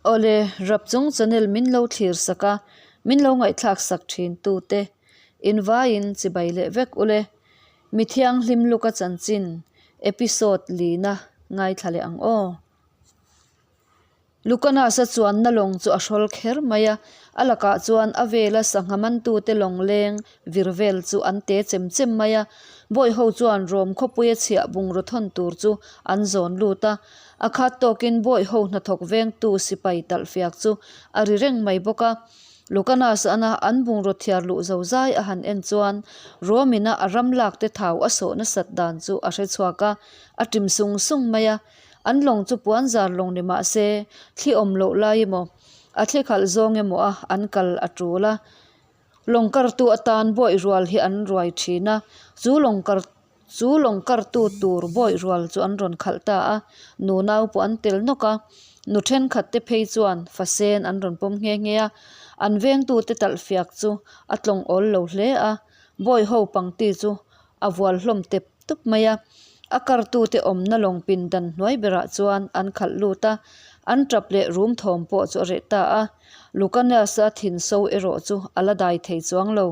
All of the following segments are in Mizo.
Awle, Rapchung channel min lo thlir sak a, min lo ngaihthlak sak thin tu te, in vaiin chibai leh vek ule. Mi thianghlim luka chanchin episode lina ngaithla leh ang aw. Lucanus-a chuanna lawng chu a hrawl kher mai a, a lakah chuan a vela sangha mantute lawng leng vir vel chu an te chem chem mai a. Bawi ho chuan Rom khawpuia chhiah bungraw thawn tur chu an zawn lut a, a khat tawkin bawi ho hnathawk vengtu sipai talhfiak chu a ri reng mai bawk a. Lucanus-ana an bungraw thiar luh zo zai a han en chuan Rom-ina a ram lakte thau a sawh nasat dan chu a hre chhuak a, a ṭim sung sung mai a. An lawng chu puan zar lawng ni mah se, thli awm loh lai emaw, a thli khalh zawng emaw a an kal a tul a. Lawng kartu atan bawih rual hi an ruai thin a, chu lawng kar chu lawng kartu tur bawih rual chu an rawn khalh ta a, nu nau pawh an tel nawk a, nu thenkhat te phei chuan fa sen an rawn pawm nghe nghe a, an vengtute talh fiak chu a tlawng awl lo hle a, bawih ho pangti chu a vual hlawm tep tup mai a, a kartute awmna lawng pindan hnuai berah chuan an khalh lut a, an tap leh rum thawm pawh chu a reh ta a, Lucanus-a thin so erawh chu a la dai thei chuang lo.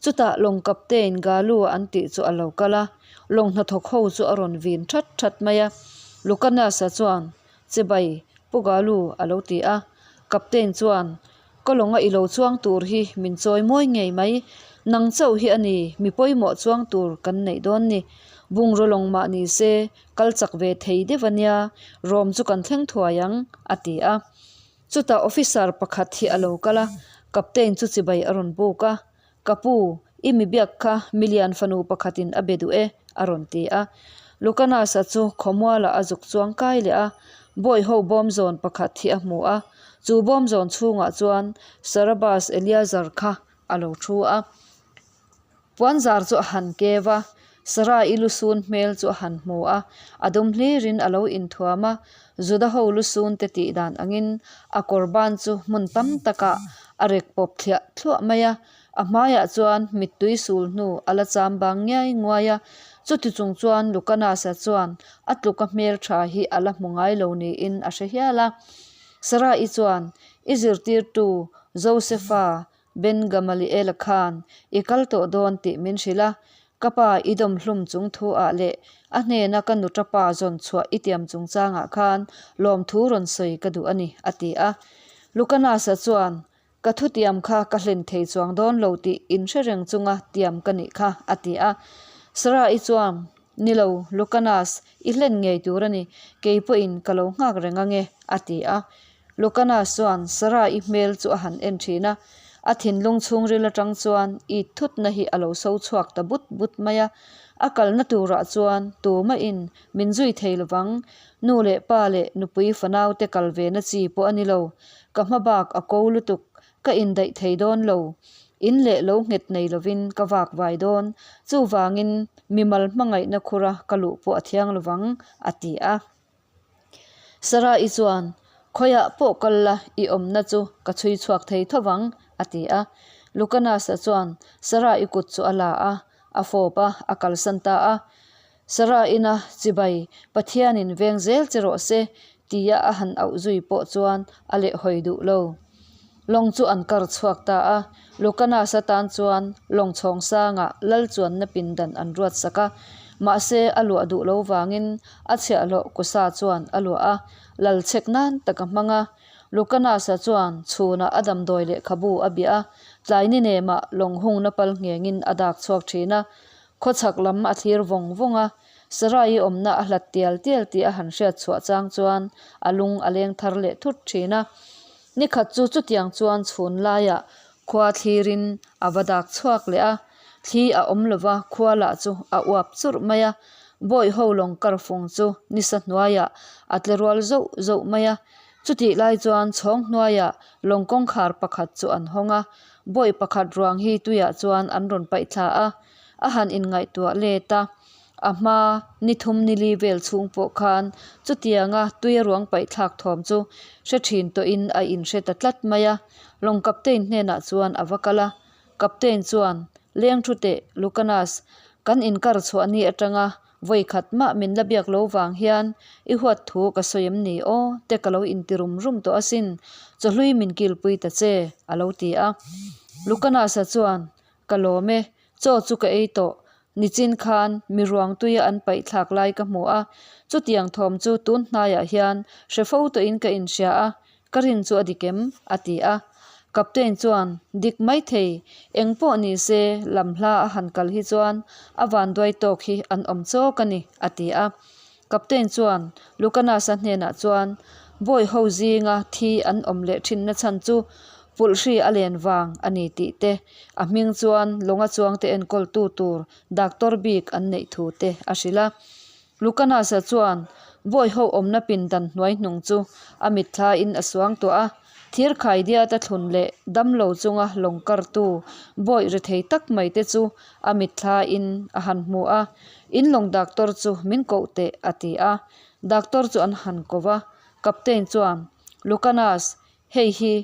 Chutah lawng captain Galua an tih chu a lo kal a, lawng hnathawk ho chu a rawn vin that that mai a, Lucanus-a chuan, Chibai, Pu Galu a lo ti a, captain chuan, Ka lawnga i lo chuang tur hi min chawi mawi ngei mai. Nang chauh hi a ni, mi pawimawh chuang tur kan neih dawn ni. Bungraw lawng mah ni se, kal chak ve thei deuh a nia, Rom chu kan thleng thuai ang, a ti a. Chutah officer pakhat hi a lo kal a, captain chu chibai a rawn buk a. Ka pu, i mi biak kha milian fanu pakhatin a be duh e, a rawn ti a. Lucanus-a chu khawmualah a zuk chuang kai leh a, bawiho bawm zawn pakhat hi a hmu a. Chu bawm zawn chhungah chuan Sarabas Eleazar kha a lo thu a. Puanzar chu a han kev a, Sarah-i lusun hmel chu a han hmu a, a dum hlirin a lo inthuam a, Juda ho lusun te tih dan angin a kawr ban chu hmun tam takah a rek pawp thliah thluah mai a, a hmaiah chuan mittui sul hnu a la cham bang ngiai nguai a, chuti chung chuan Lucanus-a chuan a tluka hmel tha hi a la hmu ngai lo niin a hre hial a. Sarah-i chuan, I zirtirtu Joseph-a Ben Gamaliel-a khan i kal tawh dawn tih min hrilh a, ka pa i dawm hlum chung thu ah leh a hnena ka nuṭa pa zawn chhuah i tiam chungchangah khan lawmthu rawn sawi ka duh a ni, a ti a. Lucanus-a chuan, Ka thutiam kha ka hlen thei chuang dawn lo tih inhre reng chunga tiam ka nih kha, a ti a. Sarah-i chuan, Ni lo, Lucanus, i hlen ngei tur a ni, kei pawhin ka lo nghak reng ange, a ti a. Lucanus chuan Sarah-i hmel chu a han en thin a, a thinlung chhungril atang chuan it thutna hi a lo so chhuak ta but but mai a. A kalna turah chuan tumahin min zui thei lovang, nu leh pa leh nupui fanaute kal ve na chi pawh a ni lo, ka hma bak a ko lutuk, ka indaih thei dawn lo, in leh lo nghet nei lovin ka vak vai dawn, chuvangin mimal hmangaihna khura ka luh pawh a thiang lovang, a ti a. Sarah-i chuan, Khawiah pawh kal la, i awmna chu ka chhui chhuak thei tho vang, a ti a. Lucanus-a chuan Sarah-i kut chu a la a, a fawp a, a kalsan ta a. Sarah-ina chibai, Pathianin veng zel che rawh se, tia a han auh zui pawh chuan a lehhawi duh lo. Lawng chu an kar chhuak ta a, Lucanus-a tan chuan lawng chhawng sangah lal chuanna pindan an ruat sak a, mahse a luah duh lo vangin a chhiahhlawh Kusa chuan a luah a, lal chhek nan tak a hmang a. Lucanus-a chuan chhunah a damdawi lehkhabu a bia a, tlai ni nemah lawng hungna pal nghengin a dak chhuak thin a, khawchhak lam a thlir vawng vawng a, Sarai-i awmna a hlat tial tial tih a han hriat chhuah chang chuan a lung a leng thar leh thut thin a. Ni khat chu chutiang chuan chhun laiah khua thlirin a va dak chhuak leh a, thli a awm lova khua lah chu a uap churh mai a, bawi ho lawng kar fung chu nisa hnuaiah a tle rual zauh zauh mai a. Chutih lai chuan chhawng hnuaiah lawng kawngkhar pakhat chu an hawng a, bawi pakhat ruang hi tuiah chuan an rawn paih thla a, a han inngaihtuah let a. A hma ni thum ni li vel chhung pawh khan chutianga tuia ruang paih thlak thawm chu hre thin tawhin a inhre ta tlat mai a. Lawng captain hnenah chuan a va kal a, Captain chuan, Leng thu teh, Lucanus, kan inkar chhuah ni atanga Vawi khat mah min la biak lo vang hian i huat thu ka sawi em ni aw te ka lo inti rum rum tawh asin, chawhlui min kilpui ta che, a lo ti a. Lucanus-a chuan, Ka lawm e, chaw chu ka ei tawh. Nichin khan mi ruang tuia an paih thlak lai ka hmu a, chutiang thawm chu tun hnaiah hian hre fo tawhin ka inhria a, ka rin chu a dik em? a ti a. Captain chuan, Dik maithei, eng pawh ni se lam hla a han kal hi chuan a vanduai tawk hi an awm chawk a ni, a ti a. Captain chuan Lucanus-a hnenah chuan, Bawi ho zinga thi an awm leh thinna chhan chu pulhri a len vang a ni tih te, a hming chuan lawnga chuangte enkawltu tur doctor bik an neih thu te a hrilh a. Lucanus-a chuan bawi ho awmna pindan hnuai hnung chu a mitthlain a suang tuah a, thir khaidiata thlun leh damlo chunga lawng kartu bawi rethei tak mai te chu a mitthlain a han hmu a, In lawng doctor chu min koh teh a ti a, doctor chu an han ko va, Captain chuan, Lucanus, hei hi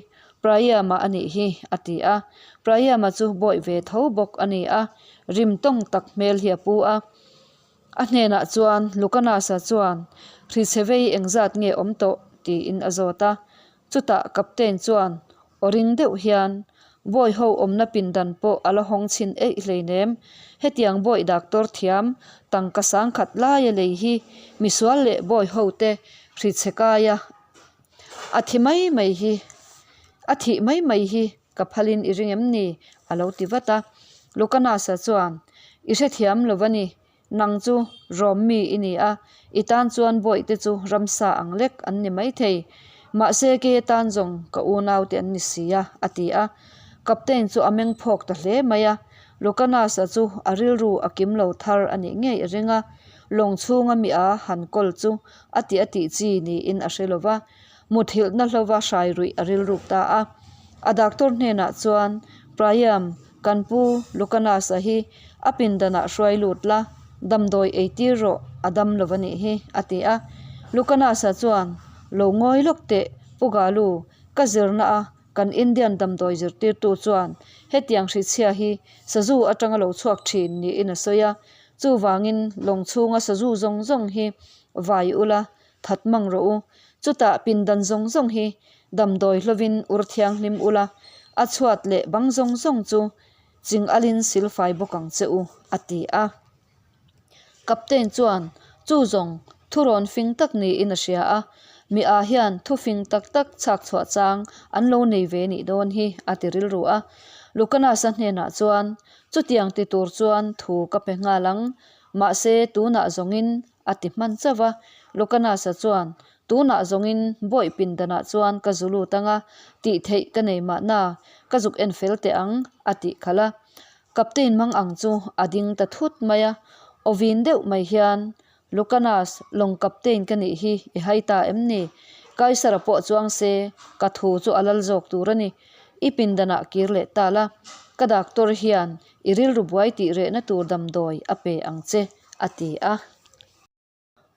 Priam-a a nih hi a ti a, Priam-a chu bawi ve tho bawk a ni a, rim tawng tak hmel hi a pu a. A hnenah chuan Lucanus-a chuan, Hrichhe vei engzat nge awm tawh? tiin a zawt a. Chutah Captain chuan aw ring deuh hian, Bawi ho awmna pindan pawh a la hawng chhin eih hleinem. Hetiang bawi doctor thiam tangka sangkhat laia lei hi misual leh bawi hote hrichhe kaia a thi mai mai hi a thih mai mai hi ka phalin i ring em ni? a lo ti vat a. Lucanus-a chuan, I hrethiam lo va ni, nang chu Rom mi i ni a, i tan chuan bawihte chu ramsa ang lek an ni maithei. Mahse kei atan zawng ka unaute an ni si a, a ti a. Captain chu a meng phawk ta hle mai a, Lucanus-a chu a rilru a kim lo thar a nih ngei a ring a, lawng chhunga mi a han kawl chu a ti a tih chi niin a hre lo va. Muthilhna hlova hrai ruih a rilruk ta a. A doctor hnenah chuan, Priam, kan pu Lucanus-a hi a pindanah hruai lut la, damdawi ei tir rawh, a dam lo va nih hi, a ti a. Lucanus-a chuan, Lo ngawi lawk teh, Pu Galu, ka zirna a kan Indian damdawi zirtirtu chuan hetiang hrichhia hi sazu atanga lo chhuak thin niin a sawi a, chuvangin lawng chhunga sazu zawng zawng hi vai ula, That mang rawh u. Chutah pindan zawng zawng hi damdawi hlovin ur thianghlim ula, a chhuat leh bang zawng zawng chu ching alin silfai bawk ang che u, a ti a. Captain chuan chu zawng thurawn fing tak niin a hria a, mi ah hian thu fing tak tak chhak chhuah chang an lo nei ve nih dawn hi, a ti rilru a. Lucanus-a hnenah chuan, Chutiang ti tur chuan thu ka pe nghal ang, mahse tunah zawngin A ti hman chauh a, Lucanus-a chuan, Tunah zawngin bawih pindanah chuan ka zu lut ang a, tih theih ka nei mahna, ka zuk en fel teh ang, a tih khalh a. Captain mang ang chu a ding ta thut mai a, aw vin deuh mai hian, Lucanus, lawng captain ka nih hi i hai ta em ni? Kaisara pawh chuang se, ka thu chu a lal zawk tur a ni. I pindanah kir leh ta la, ka doctor hian i rilru buai tih rehna tur damdawi a pe ang che. a ti a.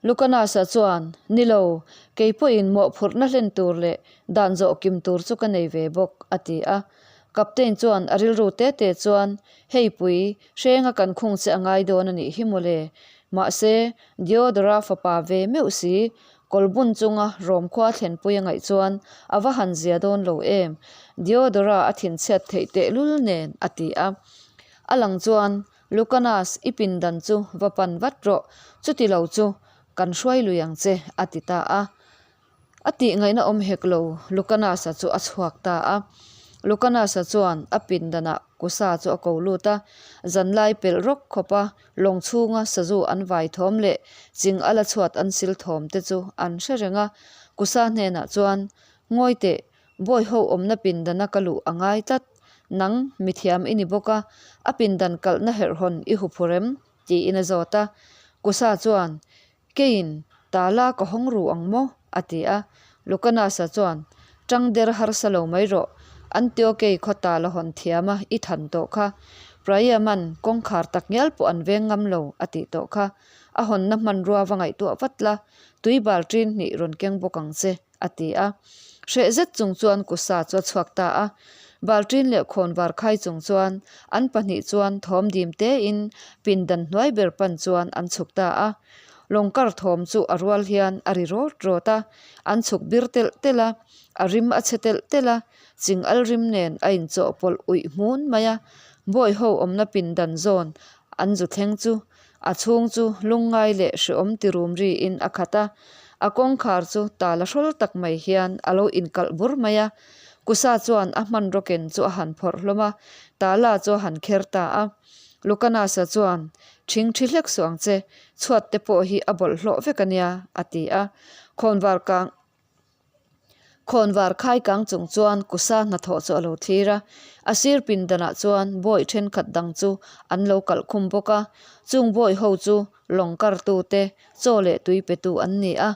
Lucanus-a chuan, Ni lo, kei pawhin mawhphurhna hlen tur leh dan zawh kim tur chu ka nei ve bawk, a ti a. Captain chuan a rilru te te chuan, Hei pui, hrenga kan khung che a ngai dawn a nih hi mawle. Mahse, Diodora fapa ve meuh si, kawlbun chunga Rom khua thlenpui a ngaih chuan a va han zia dawn lo em, Diodora a thinchhiat theih tehlul nen, a ti a. A lang chuan Lucanas, i pindan chu va pan vat rawh, chuti lo chu kan hruai lui ang che, a ti ta a. A tih ngaihna awm hek lo, Lucanas-a chu a chhuak ta a. Lucanas-a chuan a pindanah Kusa chu a ko lut a, zanlai pelh rawk khawp a, lawng chhunga sazu an vai thawm leh ching a la chhuat an sil thawm te chu an hre reng a. Kusa hnenah chuan, Ngawi teh, Bawi ho awmna pindana ka luh a ngai tlat. Nang, mithiam i ni bawk a, a pindan kalhna herhhawn i hu phur em? tiin a zawt a. Kusa chuan, Keiin, tala ka hawng ru ang maw? a ti a. Lucanasa chuan, Tang der harsa lo mai rawh, Antiokei khaw tala hawn thiam a i than tawh kha. Priam-a'n kawngkhar tak ngial pawh an veng ngam lo a tih tawh kha. A hawnna hmanrua va ngaihtuah vat la, tui bal ṭin hnih rawn keng bawk ang che. a ti a. Hreh zet chung chuan Kusa chu a chhuak ta a. Balṭin leh khawnvar khai chung chuan an pahnih chuan thawm dim tein pindan hnuai ber pan chuan an chhuk ta a. Lawng kar thawm chu a rual hian a ri rawt rawt a, an chhuk bir telh telh a, a rim a chhe telh telh a, ching al rim nen a inchawhpawlh uih hmun mai a. Bawi ho awmna pindan zawn an zu thleng chu A chhung chu lungngai leh hreawm ti rum riin a khat a, a kawngkhar chu tala hrawl tak mai hian a lo inkalh bur mai a. Kusa chuan a hmanraw ken chu a han phawrh hlawm a, tala chu a han kher ta a. Lukanasa chuan, Thing thi hlek suh ang che, chhuat te pawh hi a bawlhhlawh vek a nia, a ti a. Khawnvar kang. Khawnvar khai kang chung chuan kusa hnathawh chu a lo thlir a, a sir pindanah chuan bawi thenkhat dang chu an lo kalh khum bawk a, chung bawi ho chu lawng kartu te, chaw leh tui petu an ni a,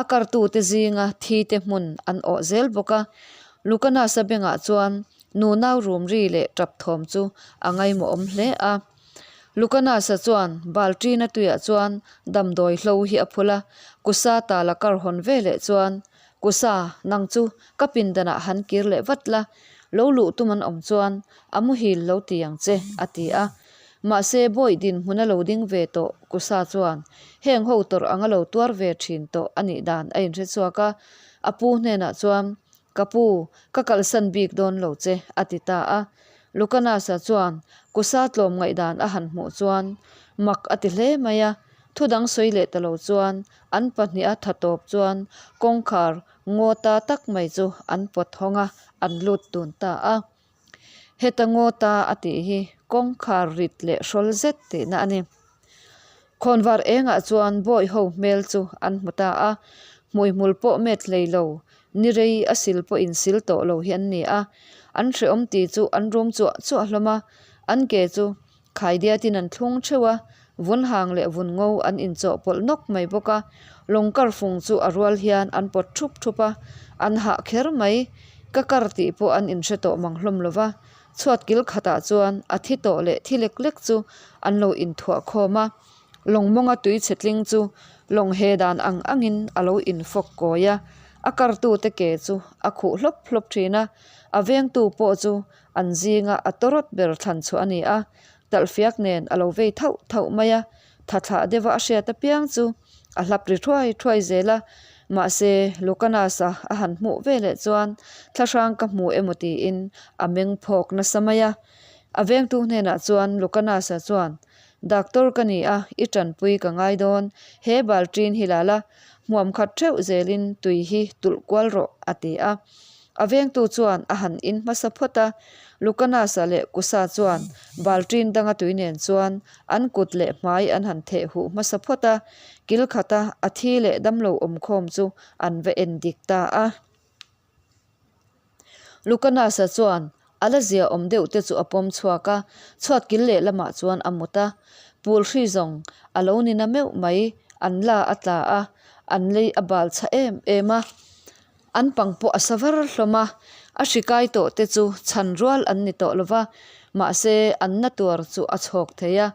a kartu te zinga thi te hmun an awh zel bawk a. Lukanasa bengah chuan nunau rum ri leh tap thawm chu a ngaimawhawm hle a. Lukanasa chuan Balṭina tuiah chuan damdawi hlo hi a phul a, Kusa tala kar hawn ve leh chuan, Kusa, nang chu ka pindanah han kir leh vat la, lo luh tum an awm chuan a muhil lo ti ang che, a ti a. Mahse, bawi dinhmun a lo ding ve tawh Kusa chuan heng ho tawrh anga lo tuar ve thin tawh a nih dan a inhre chhuak a, a pu hnenah chuan, Ka pu, ka kalsan bik dawn lo che, a ti ta a. Lukanasa chuan Kusa tlawm ngaihdan a han hmuh chuan mak a ti hle mai a, thu dang sawi leh ta lo chuan an pahniha tha tawp chuan kawngkhar ngaw ta tak mai chu an pawt hawng a, an lut dun ta a. Heta ngaw ta a tih hi kawngkhar rit leh hrawl zet tihna a ni. Khawnvar engah chuan bawi ho hmel chu an hmu ta a, hmuihmul pawh met hlei lo, ni rei a sil pawhin sil tawh lo hi an ni a. An hrehawm tih chu an rum chuah chuah hlawm a, an ke chu Khaidiatin an thlung theuh a, vun hang leh vun ngo an inchawhpawlh nawk mai bawk a, lawng kar fung chu a rual hian an pawt thup thup a, an hah kher mai. Ka kar tih pawh an inhre tawh mang hlawm lo va, chhuat kil khatah chuan a thi tawh leh thi lek lek chu an lo inthuah khawm a, lawng mawnga tui chhe tling chu lawng he dan ang angin a lo infawk kawi a, a kartute ke chu a khuh hlawp hlawp thin a, a vengtu pawh chu An zinga a tawrawt ber thlan chhuah a ni a, talhfiak nen a lo vei thauh thauh mai a, tha thlah deuha a hriat apiang chu a hlap ri thuai thuai zel a, mahse Lucanus-a a han hmuh ve leh chuan thlahrang ka hmu emaw tiin a meng phawk nasa mai a. A vengtu hnenah chuan Lucanus-a chuan, Doctor ka ni a, i tanpui ka ngai dawn, he balṭin hi la la, hmuam khat theuh zelin tui hi tulh kual rawh, a ti a. A vengtu chuan a han in hmasa phawt a, Lucanus-a leh Kusa chuan balṭin danga tui nen chuan an kut leh hmai an han theh huh hmasa phawt a, kil khata a thi leh damlo awmkhawm chu an va en dik ta a. Lucanus-a chuan a la zia awm deuh te chu a pawm chhuak a, chhuat kil leh lamah chuan a mut a, pul hri zawng a lo ni na meuh mai, an la a tla a, an lei a bal chha em em a. An pang pawh a sa var hlawm a, a hri kai tawh te chu chhan rual an ni tawh lo va, mahse an na tuar chu a chhawk thei a.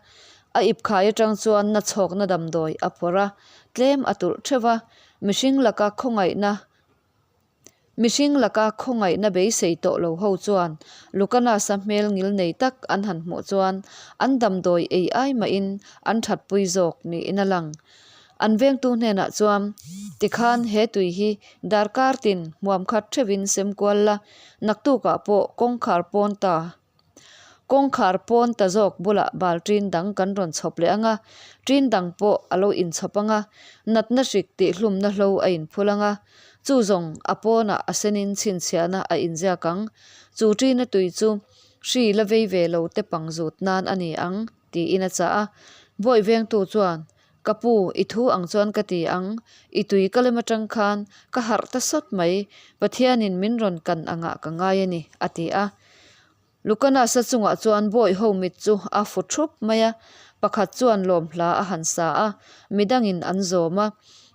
A ip khai atang chuan na chhawkna damdawi a phawrh a, tlem a tulh theuh a, mihring laka khawngaihna mihring laka khawngaihna beisei tawh lo ho chuan Lucanus-a hmel ngil nei tak an han hmuh chuan an damdawi ei ai mahin an thatpui zawk niin a lang. An vengtu hnenah chuan, Tikhan he tui hi darkar tin hmuam khat theuhin sem kual la, naktukah pawh kawngkhar pawn ta kawngkhar pawn ta zawk bulah bal ṭin dang kan rawn chhawp leh ang a, ṭin dang pawh a lo inchhawp ang a, natna hrik tihhlumna hlo a inphul ang a, chu zawng a pawnah a senin chhinchhiahna a inziak ang. Chu ṭina tui chu hri la vei ve lo te pang zut nan a ni ang, tiin a chah a. Bawi vengtu chuan, Ka pu, i thu ang chuan ka ti ang, i tui ka lem atang khan ka harh ta sawt mai, Pathianin min rawn kan angah ka ngai a ni, a ti a. Lucanus-a chungah chuan bawi ho mit chu a fu thup mai a, pakhat chuan lawm hla a han sa a, midangin an zawm a,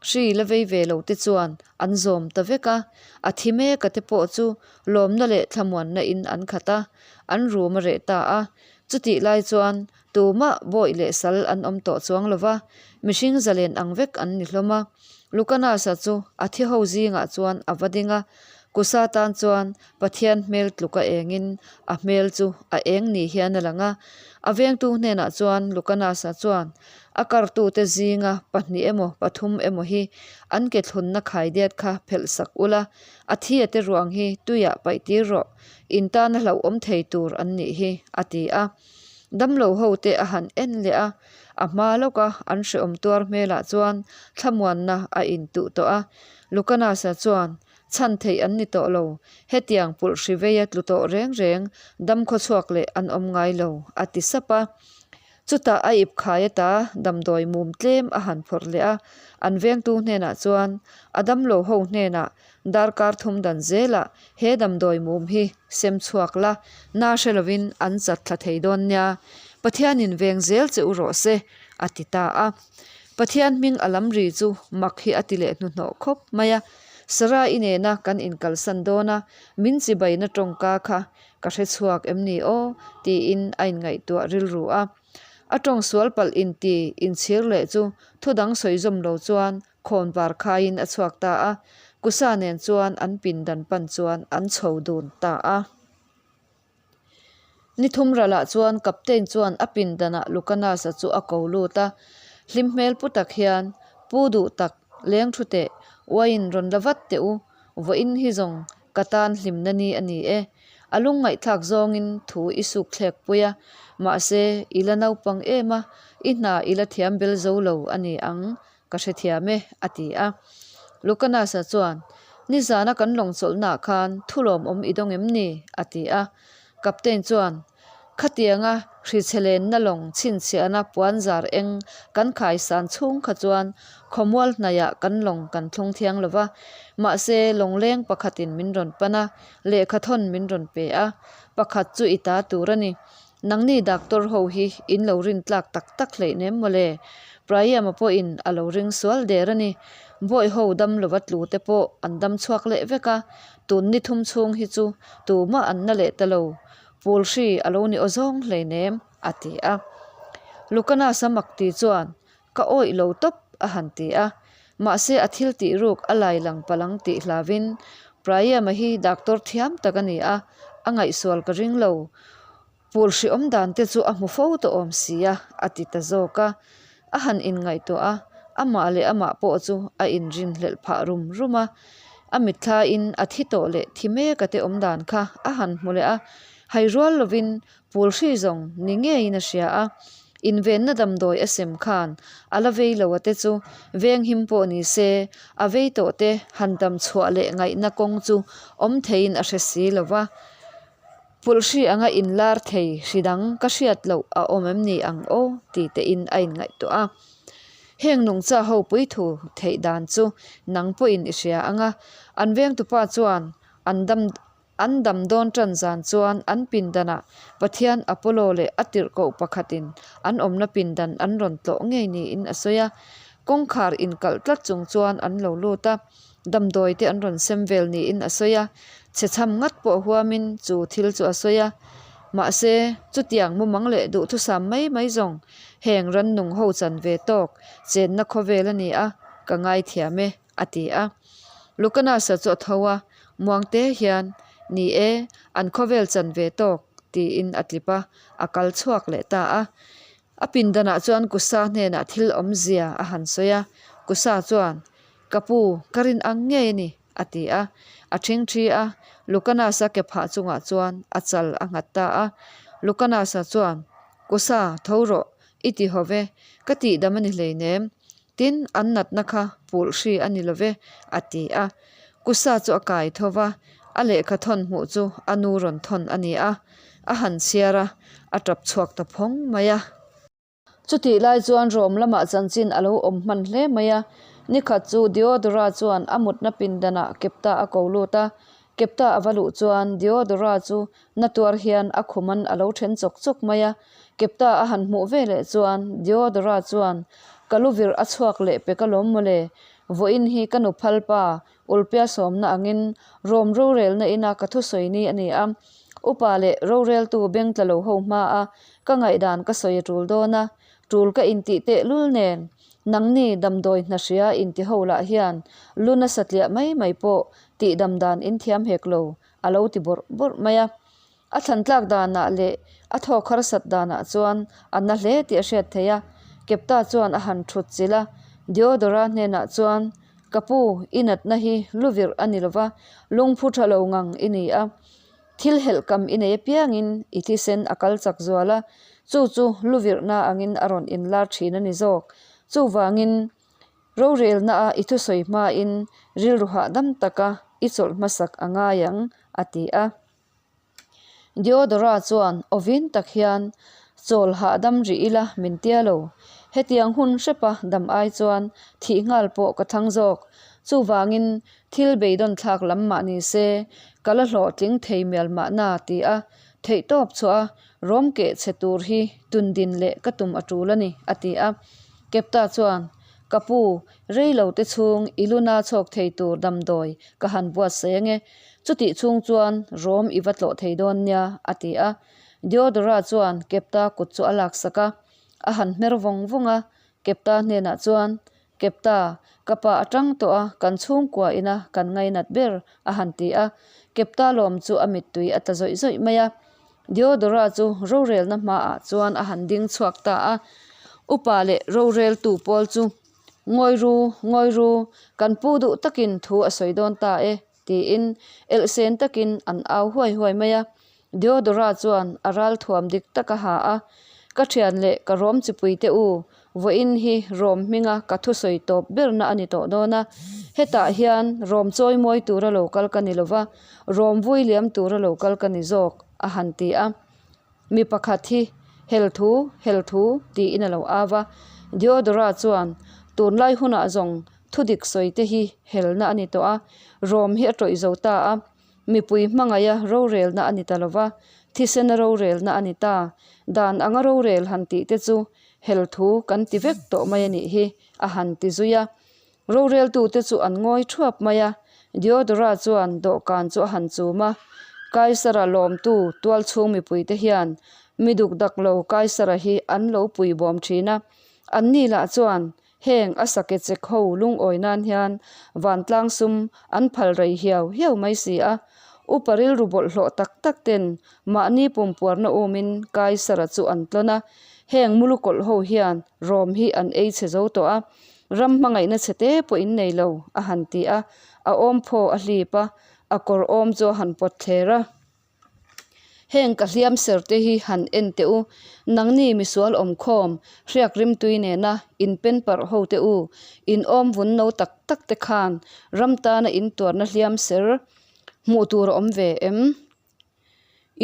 hri la vei ve lo te chuan an zawm ta vek a, a thi mek a te pawh chu lawmna leh thlamuanna in an khat a, an rum a reh ta a. Chutih lai chuan Tumah bawih leh sal an awm tawh chuang lo va, mihring zalen ang vek an ni hlawm a. Lucanus-a chu a thi ho zingah chuan a va ding a. Kusa tan chuan Pathian hmel tluka engin a hmel chu a eng ni hian a lang a. A vengtu hnenah chuan Lucanus-a chuan a kartute zinga pahnih emaw pathum emaw hi an ke thlunna khaidiat kha phelh sak ula, a thi a te ruang hi tuiah paih tir rawh, in tana hlauhawm thei tur an nih hi, a ti a. Damlo ho te a han en leh a, a hma lawka an hrehawm tuar hmelah chuan thlamuanna a intuh tawh a. Lucanus-a chuan Chhan theih an ni tawh lo. Hetiang pulh hri veia tlu tawh reng reng dam khawchhuak leh an awm ngai lo, a ti sap a. Chutah a ip khai ata damdawi mum tlem a han phawrh leh a, an vengtu hnenah chuan a damlo ho hnenah darkar thum dan zelah he damdawi mum hi sem chhuak la, na hre lovin an chat thla thei dawn nia. Pathianin veng zel che u rawh se, a ti ta a. Pathian hming a lam ri chu mak hi a ti leh hnuhnawh khawp mai a. Sarah-i nena kan inkalsan dawn a, min chibaina tawngka kha ka hre chhuak em ni aw? tiin a inngaihtuah rilru a. A tawng sual palh inti inchhir leh chu thu dang sawi zawm lo chuan khawn var khaiin a chhuak ta a, Kusa nen chuan an pindan pan chuan an chho dun ta a. Ni thum ralah chuan Captain chuan a pindanah Lucanus-a chu a ko lut a, hlim hmel pu tak hian, Pu duh tak, leng thu teh, uaiin rawn la vat teh u, vawiin hi zawng ka tan hlimna ni a ni e. A lungngaihthlak zawngin thu i suk thlek pui a, mahse i la naupang em a, i hna i la thiam bel zo lo a ni ang, Ka hrethiam e, a ti a. Lucanus-a chuan, Nizana kan lawng chawlhnaah khan thu lawmawm i dawng em ni? a ti a. Captain chuan, Khatianga hrichhe lenna lawng chhinchhiahna puanzar eng kan khaisan chhung kha chuan khawmual hnaiah kan lawng kan thlung thiang lo va. Mahse, lawngleng pakhatin min rawn pan a, lehkha thawn min rawn pe a. Pakhat chu i ta tur a ni. Nangni doctor ho hi in lo rin tlak tak tak hleih nem mawle. Prayama pawhin a lo ring sual der a ni. Bawi ho dam lova tlu te pawh an dam chhuak leh vek a, tun ni thum chhung hi chu tumah an na leh ta lo. Pul hri a lo ni aw zawng hlei nem, a ti a. Lucanasa makti chuan Ka awih lo tawp, a han ti a. Mahse a thil tih ruk a lai lang palang tih hlavin Prayama hi doctor thiam tak a ni a, a ngaihsual ka ring lo. Pul hriawm dan te chu a hmu fo tawh awm si a, a ti ta zawk a. A han inngaihtuah a, amah leh amah pawh chu a inrinhlelh phah rum rum a. A mitthlain a thi tawh leh thi mek a te awm dan kha a han hmu leh a, hai rual lovin Pul hri zawng ni ngeiin a hria a, invenna damdawi a sem khan a la vei lo a te chu venghim pawh ni se a vei tawh te han dam chhuah leh ngaihna kawng chu awm theiin a hre si lo va. Pul hri anga inlar thei hri dang ka hriat loh a awm em ni ang aw ti tein a inngaihtuah a. Heng nungcha ho puithu theih dan chu nang pawhin i hria ang a, an vengtupa chuan an dam An dam dawn tan zan chuan an pindanah Pathian Apollo leh a tirhkoh pakhatin an awmna pindan an rawn tlawh ngei niin a sawi a. Kawngkhar inkalh tlat chung chuan an lo lut a, damdawi te an rawn sem vel niin a sawi a. Chhechham ngat pawh huamin chu thil chu a sawi a. Mahse, chutiang mumang leh duhthusam mai mai zawng heng rannung ho chan ve tawk chenna khawvel a ni a, ka ngaithiam e. a ti a. Lucanus-a chu a tho a, Muangte hian, Ni e, an khawvel chan ve tawk, tiin a tlip a, a kal chhuak leh ta a. A pindanah chuan Kusa hnenah thil awmzia a han sawi a, Kusa chuan, Ka pu, ka rin ang ngei a ni, a ti a. A ṭhingṭhi a, Lucanus-a ke phah chungah chuan a chal a nghat ta a. Lucanus-a chuan, Kusa, tho rawh, i ti ho ve, ka tihdam a ni hleinem, Tin, an natna kha pulh hri a ni lo ve, a ti a. Kusa chu a kai tho va, a lehkha thawn hmuh chu a nu rawn thawn a ni a. A han chhiar a, a tap chhuak ta phawng mai a. Chutih lai chuan Rom lamah chanchin a lo awm hman hle mai a. Nikhat chu Diodora chuan a mutna pindanah Kepta a ko lut a. Kepta a va luh chuan Diodora chu Na tuar hian a khuman a lo then chawk chawk mai a, Kepta a han hmuh ve leh chuan Diodora chuan, Ka lu vir a chhuak leh pek alawm mawle, vawiin hi ka nu phal pa, Ulpia sawmna angin Rom rorelna ina ka thusawi ni a ni a, upa leh roreltu beng tla lo ho hma a ka ngaihdan ka sawi a tul dawn a, tul ka intih teh lul nen. Nangni damdawi hna hria inti ho lah hian lu nasa tliah mai mai pawh tihdam dan in thiam hek lo, a lo ti bawrh bawrh mai a. A thlan tlak danah leh a thawk harsat danah chuan a na hle tih a hriat theih a. Kepta chuan a han thut chilh a, Diodora hnenah chuan, Ka pu, i natna hi lu virh a ni lova, lungphu tha lo ngang i ni a. Thil helh kam i nei apiangin i thisen a kal chak zual a, chu chu lu virhna angin a rawn inlar thin a ni zawk. Chuvangin, rorelnaah i thusawi hmain rilru hahdam taka i chawlh hmasak a ngai ang, a ti a. Diodora chuan awvin tak hian chawl hahdam rih ila min tia lo. Hetiang hun hrepa dam ai chuan thih nghal pawh ka thlang zawk. Chuvangin thil beidawn thlak lam mah ni se ka la hlawhtling thei mial mahna ti a, theihtawp chhuah a rawm keh chhe tur hi tundin leh ka tum a tul a ni, a ti a. Kepta chuan, Ka pu, rei lo te chhung i luna chhawk thei tur damdawi ka han buatsaih ange, chutih chhung chuan rawm i va tlawh thei dawn nia, a ti a. Diodora chuan Kepta kut chu a laksak a, a han hmer vawng vawng a, Kepta hnenah chuan, Kepta, ka pa a tang tawh a, kan chhungkua ina kan ngainat ber, a han ti a. Kepta lawm chu a mittui a tla zawih zawih mai a. Diodora chu rorelna hmaah chuan a han ding chhuak ta a. Upa leh roreltu pawl chu, Ngawi ru, ngawi ru, kan pu duh takin thu a sawi dawn ta e, tiin elhsen takin an au huai huai mai a. Diodora chuan a ral thuam dik tak a ha a, Ka thian leh ka rawm chipui te u, vawiin hi rawm hminga ka thusawi tawp berna a ni tawh dawn a. Hetah hian rawm chawi mawi tura lo kal ka ni lova, rawm vui liam tura lo kal ka ni zawk, a han ti a. Mi pakhat hi hel thu, hel thu tiin a lo au a. Diodora chuan, Tunlai hunah zawng thudik sawi te hi helna a ni tawh a, rawm hi a tawih zo ta a. Mipui hmangaih a rorelna a ni ta lo va, thisena rorelna a ni ta. Dan anga rorel han tih te chu hel thu kan ti vek tawh mai a nih hi, a han ti zui a. Roreltute chu an ngawi thuap mai a, Diodora chuan dawhkan chu a han chum a. Kaisara lawmtu tualchhung mipuite hian mi dukdak lo Kaisara hi an lo puibawm thin a, anni lah chuan Heng a sake chek ho lungawi nan hian vantlang sum an phal rei hiau hiau mai si a, upa rilru bawlhhlawh tak tak ten mahni pumpuarna umin Kaisara chu an tlawn a, heng mulukawlh ho hian rawm hi an ei chhe zo tawh a, ram hmangaihna chhe te pawh in nei lo, a han ti a, a awmphaw a hlip a, a kawr awm chu a han pawt thler a. Heng ka hliam ser te hi han en teh u, nangni misual awmkhawm, hriak rimtui nena in pen parh ho te u, in awm vun no tak tak te khan ram tana in tuarna hliam ser hmuh tur a awm ve em?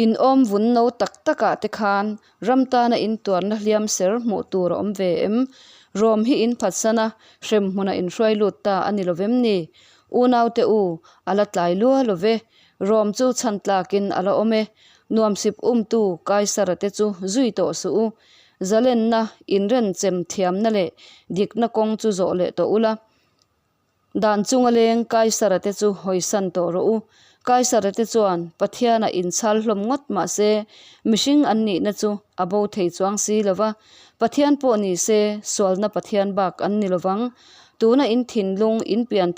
In awm vun no tak takah te khan ram tana in tuarna hliam ser hmuh tur a awm ve em? Rawm hi in phatsan a, hrem hmuna in hruai lut ta a ni lovem ni? Unaute u, a la tlai lua lo ve. Rawm chu chhan tlakin a la awm e. Nuamsip umtu Kaisara te chu zui tawh suh u. Zalenna, inrenchem thiamna leh dikna kawng chu zawh leh tawh ula. Dan chunga leng Kaisara te chu hawisan tawh rawh u. Kaisara te chuan Pathianah inchhal hlawm ngawt mah se, mihring an nihna chu a bo thei chuang si lo va. Pathian pawh ni se, sualna Pathian bak an ni lovang. Tuna in thinlung in pian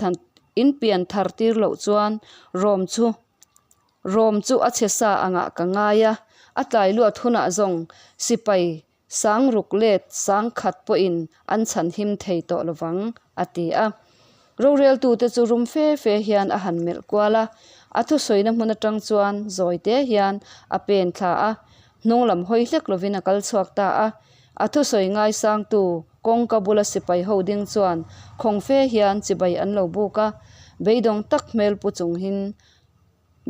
In pian thar tir loh chuan Rom chu Rom chu a chhe sa angah ka ngai a, a tlai luat hunah zawng sipai sang ruk let sang khat pawhin an chhan him thei tawh lovang, a ti a. Roreltute chu rum fe fe hian a han melh kual a, a thusawina hmun atang chuan zawi te hian a pen thla a, hnung lam hawi hlek lovin a kal chhuak ta a. A thusawi ngaisangtu kawngka bula sipai ho ding chuan khawng fe hian chibai an lo buk a, beidawng tak hmel pu chungin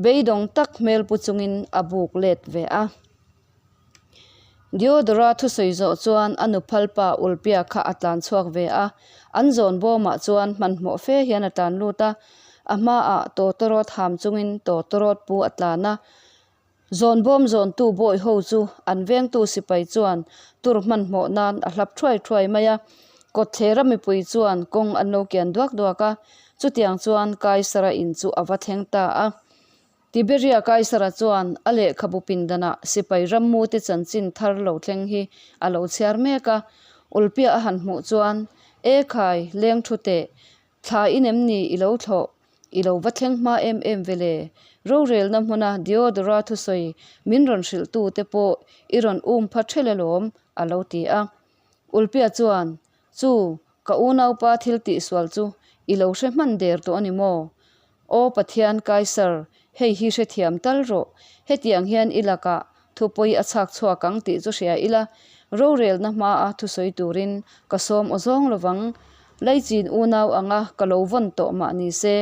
beidawng tak hmel pu chungin a buk let ve a. Diodora thusawi zawh chuan a nuphalpa Ulpia kha a tlan chhuak ve a, an zawn bawmah chuan hmanhmawh fe hian a tlan lut a, a hmaah tawtawrawt ham chungin tawtawrawt pu a tlan a, Zawnbawm zawntu bawi ho chu an vengtu sipai chuan tur hmanhmawh nan a hlap thuai thuai mai a. Kawtthlera mipui chuan kawng an lo kian duak duak a, chutiang chuan Kaisara in chu a va thleng ta a. Tiberia Kaisara chuan a lehkhabu pindanah sipai rammute chanchin thar lo thleng hi a lo chhiar mek a. Ulpia a han hmuh chuan. E khai, leng thu teh, thla in em ni i lo thlawh? I lo va thleng hma em em ve le. Rorelna hmuna Diodora thusawi min rawn hrilh tu te pawh i rawn um pha ṭhelh alawm, a lo ti a. Ulpia chuan, Chu, ka unaupa thil tihsual chu i lo hre hman der tawh a ni maw? Aw Pathian Kaisar, hei hi hrethiam tal rawh. Hetiang hian i lakah thupawi a chhak chhuak ang tih chu hria ila, rorelna hmaa thusawi turin ka sawm aw zawng lovang. Laichin unau anga ka lo vawn tawh mah ni se,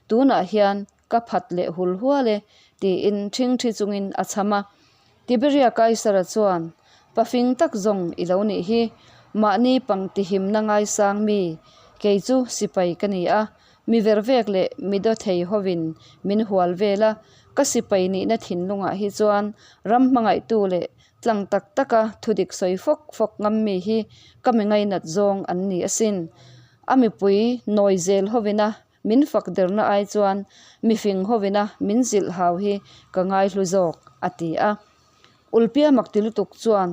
tunah hian ka phat leh hul hual e, tiin ṭhingṭhi chungin a chham a. Tiberia Kaisara chuan, Pafing tak zawng i lo nih hi, mahni pangtihimna ngaisang mi, kei chu sipai ka ni a, mi vervek leh mi dawthei hovin min hual vel a, ka sipai nihna thinlungah hi chuan ram hmangaihtu leh tlang tak taka thudik sawi fawk fawk ngam mi hi ka mi ngainat zawng an ni asin. A mipui nawi zel hovina min fak derna ai chuan mifing hovina min zilh hau hi ka ngaihlu zawk, a ti a. Ulpia makti lutuk chuan,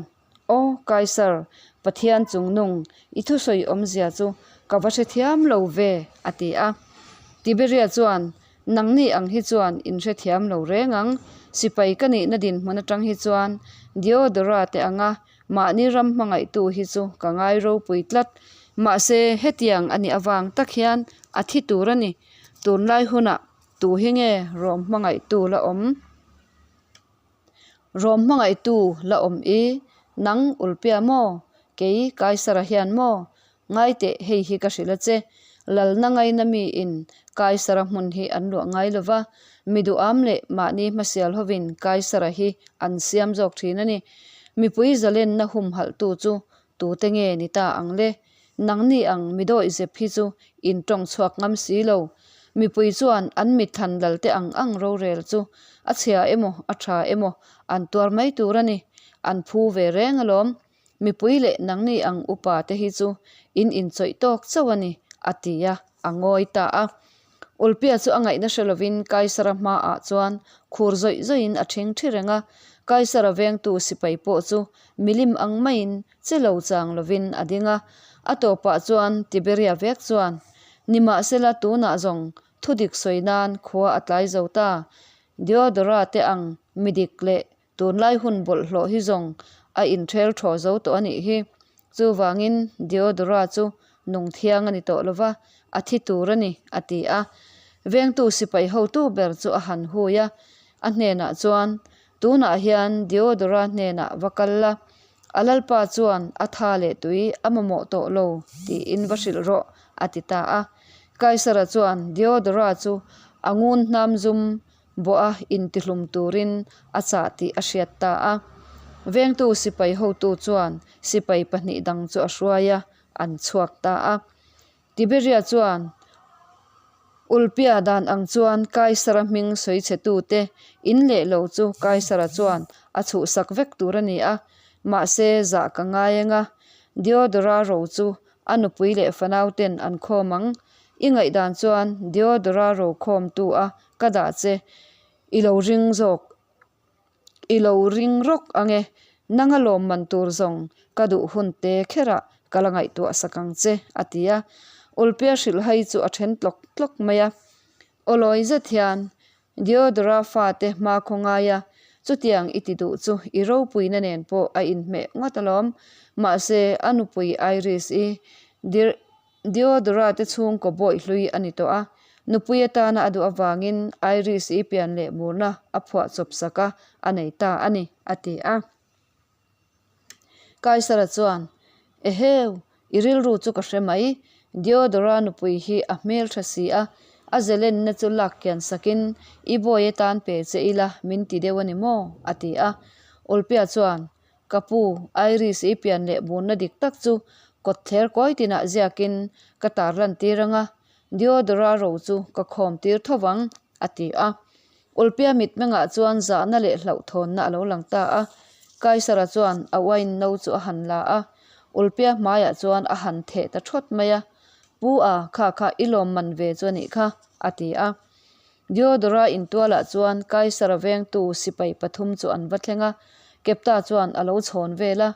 Aw, Kaisar, Pathian chungnung, i thusawi awmzia chu ka va hrethiam lo ve, a ti a. Tiberia chuan, Nangni ang hi chuan in hrethiam lo reng ang, sipai ka nihna dinhmun atang hi chuan Diodora te anga Mahni ram hmangaihtu hi chu ka ngai ropui tlat. Mahse, hetiang a nih avang tak hian a thi tur a ni. Tunlai hunah tu hi nge rawm hmangaihtu la awm? Rawm hmangaihtu la awm i, nang Ulpia maw? Kei Kaisara hian maw? Ngai teh, hei hi ka hrilh a che. Lalna ngaina miin Kaisara hmun hi an luah ngai lo va, mi duham leh mahni hmasial hovin Kaisara hi an siam zawk thin a ni. Mipui zalenna humhalhtu chu tute nge ni ta ang le? Nangni ang mi dawih zep hi chu in tawng chhuak ngam si lo. Mipui chuan an mitthlan lalte ang ang rorel chu a chhia emaw a tha emaw an tuar mai tur a ni. An phu ve reng alawm. Mipui leh nangni ang upa te hi chu in inchawih tawk chauh a ni, a ti a, a ngawi ta a. Ulpia chu a ngaihna hre lovin Kaisara hmaah chuan khur zawih zawihin a ṭhing ṭhi reng a, Kaisara vengtu sipai pawh chu milim ang maiin che lo chang lovin a ding a. A tawpah chuan Tiberia vek chuan, Nimahsela tunah zawng thudik sawi nan khua a tlai zo ta, Diodora te ang midik leh Tunlai hun bawlhhlawh hi zawng a inthel thaw zo tawh a nih hi. Chuvangin Diodora chu nung thiang a ni tawh lova, a thi tur a ni, a ti a. Vengtu sipai hotu ber chu a han hui a, a hnenah chuan, Tunah hian Diodora hnenah va kal la, a lalpa chuan a tha leh tui a mamawh tawh lo tiin va hrilh rawh, a ti ta a. Kaisara chuan Diodora chu a ngun hnam zum bawha intihlum turin a chah tih a hriat ta a. Vengtu sipai hotu chuan sipai pahnih dang chu a hruai a, an chhuak ta a. Tiberia chuan Ulpia dan ang chuan Kaisara hming sawi chhe tute in leh lo chu Kaisara chuan a chhuhsak vek tur a ni a, mahse zah ka ngai ang a, Diodora ro chu a nupui leh fanau ten an khawm ang. I ngaihdan chuan Diodora ro khawmtu a Ka dah che, i lo ring zawk, i lo ring rawk ang e, nanga lawmman tur zawng ka duh hun te kherah ka la ngaihtuah sak ang che, a ti a. Ulpia hrilhhai chu a then tlawk tlawk mai a. Awlawi zet hian Diodora fate hmakhaw ngai a, chutiang i ti duh chu i ropuina nen pawh a inhmeh ngawt alawm. Mahse, a nupui Iris-i Diodora te chhungkaw bawih hlui a ni tawh a, nupui atana a duh avangin Iris-i pian leh murna a phuah chawp sak a, a nei ta a ni, a ti a. Kaisara chuan, Eheu, i rilru chu ka hre mai, Diodora nupui hi a hmeltha si a, a zelenna chu lak kian sakin i bawi atan pe che ila min ti deuh a ni maw? a ti a. Ulpia chuan, Ka pu, Iris i pian leh bunna dik tak chu kawtthler kawi tinah ziakin ka tar lan tir ang a, Diodora ro chu ka khawm tir tho vang, a ti a. Ulpia mitmengah chuan zahna leh hlauhthawnna a lo lang ta a. Kaisara chuan a wine no chu a han la a, Ulpia hmaiah chuan a han theh ta thawt mai a, Pu a, kha kha i lawmman ve chu a nih kha, a ti a. Diodora intualah chuan Kaisara vengtu sipai pathum chu an va thleng a, Kepta chuan a lo chhawn vel a.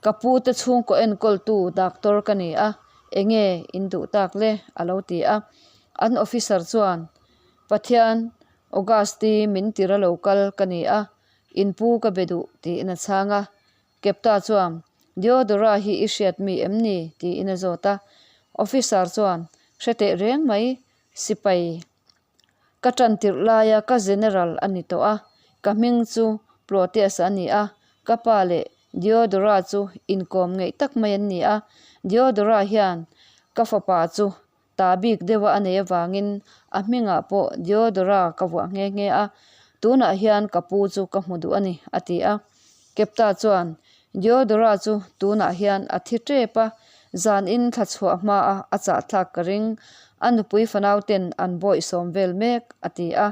Ka pu te chhungkaw enkawltu doctor ka ni a, enge in duh tak le? a lo ti a. An officer chuan, Pathian, August-i min tira lo kal ka ni a, in pu ka be duh tiin a chhang a. Kepta chuan, Deodora hi i hriat mi em ni? tiin a zawt a. Officer chuan, Hre teh reng mai, sipai Ka tan tirh laia ka General a ni tawh a, ka hming chu Plotius a ni a, ka pa leh Diodora chu inkawm ngeih tak mai an ni a, Diodora hian ka fapa chu ta bik deuha a nei avangin a hmingah pawh Diodora ka vuah nghe nghe a, tunah hian ka pu chu ka hmu duh a ni, a ti a. Kepta chuan Diodora chu tunah hian a thi tep a, zanin thla chhuah hmaa a chahthlak ka ring, a nupui fanau ten an bawih sawm vel mek, a ti a.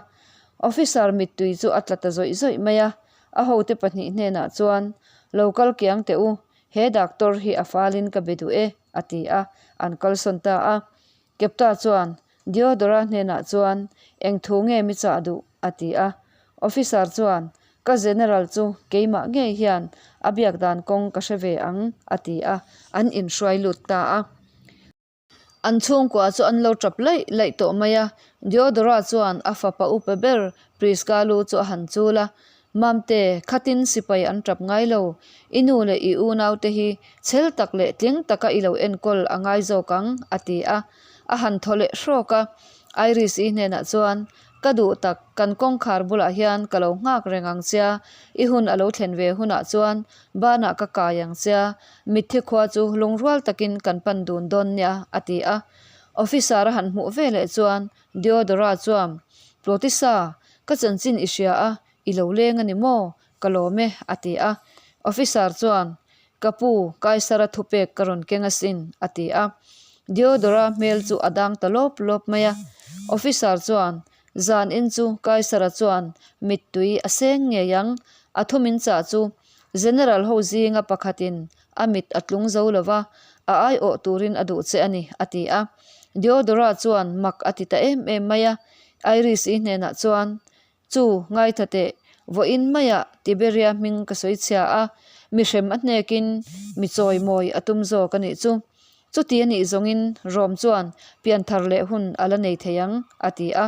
Officer mittui chu a tla ta zawih zawih mai a, a hote pahnih hnenah chuan, Lo kal kiang teh u, he doctor hi a falin ka be duh e, a ti a, an kalsawn ta a. Kepta chuan Diodora hnenah chuan, Eng thu nge mi chah duh? a ti a. Officer chuan, Ka General chu keimah ngei hian a biak dan kawng ka hre ve ang, a ti a, an inhruai lut ta a. An chhungkua chu an lo tap laih laih tawh mai a. Diodora chuan a fapa upa ber Prisca lu chu a han chul a, Mamte, khatin sipai an tap ngai lo. I nu leh i unaute hi chhel tak leh tling taka i lo enkawl a ngai zawk ang, a ti a. A han thaw leh hrawk a. Iris-i hnenah chuan, Ka duh tak, kan kawngkhar bulah hian ka lo nghak reng ang chia, i hun a lo thlen ve hunah chuan banah ka kai ang chia, mitthi khua chu lungrual takin kan pan dun dawn nia, a ti a. Officer a han hmuh veleh chuan Diodora chuan, Plotisa, Ka chanchin i hria a, i lo leng a ni maw? Ka lawm e, a ti a. Officer chuan, Ka pu, Kaisara thupek ka rawn keng asin, a ti a. Diodora hmel chu a dang ta lawp lawp mai a. Officer chuan, Zan in chu Kaisara chuan mittui a seng ngei ang, a thu min chah chu General ho zinga pakhatin a mit a tlung zo lo va, a aiawh turin a duh che a ni, a ti a. Diodora chuan mak a ti ta em em mai a. Iris-i hnenah chuan, Chu, ngaitha teh, vawiin maiah Tiberia hming ka sawi chhia a, mi hrem a hnekin mi chawimawi a tum zawk a nih chu. Chuti a nih zawngin Rome chuan pianthar leh hun a la nei thei ang, a ti a.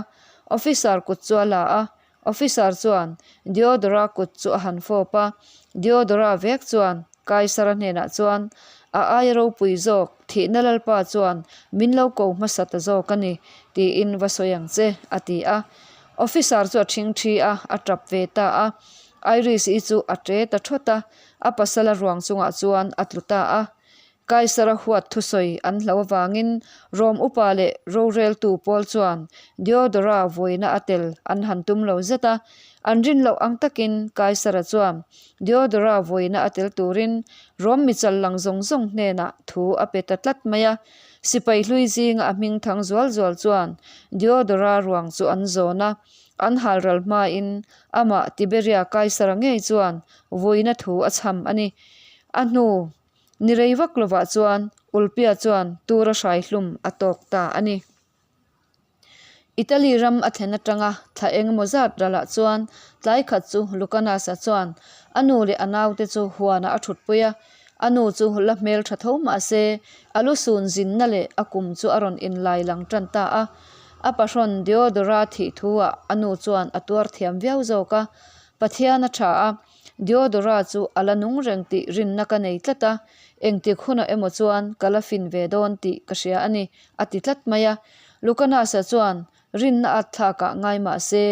Officer kut chu a la a, Officer chuan Diodora kut chu a han fawp a, Diodora vek chuan Kaisara hnenah chuan, A aia ropui zawk, thihna lalpa chuan min lo ko hmasa ta zawk a ni, tiin va sawi ang che, a ti a. Officer chu a ṭhingṭhi a, a ṭap ve ta a. Iris-i chu a ṭe ta ṭhawt a, a pasala ruang chungah chuan a tlu ta a. Kaisara huat thusawi an hlo avangin Rom upa leh roreltu pawl chuan Diodora vawiina a tel an han tum lo zet a. An rin loh ang takin Kaisara chuan Diodora vawiina a tel turin Rom michal lang zawng zawng hnenah thu a pe ta tlat mai a. Sipai hlui zinga a hming thang zual zual chuan Diodora ruang chu an zawn a, an halral hmain amah Tiberia Kaisara ngei chuan vawiina thu a chham a ni. A hnu Ni rei vak lovah chuan Ulpia chuan tura hrai hlum a tawk ta a ni. Italy ram a thlen atanga thla engemaw zat ralah chuan tlai khat chu Lucanus-a chuan a nu leh a naute chu huanah a thutpui a, a nu chu la hmel tha tho mah se a lu sun zinna leh a kum chu a rawn inlai lang tan ta a. A pahrawn Diodora thih thu-ah a nu chuan a tuar thiam viau zawk a, Pathian a tha a, Diodora chu a la nung reng tih rinna ka nei tlat a, engtik hunah emaw chuan ka la fin ve dawn tih ka hria a ni, a ti tlat mai a. Lucanus-a chuan rinna at thlakah ngai mah se,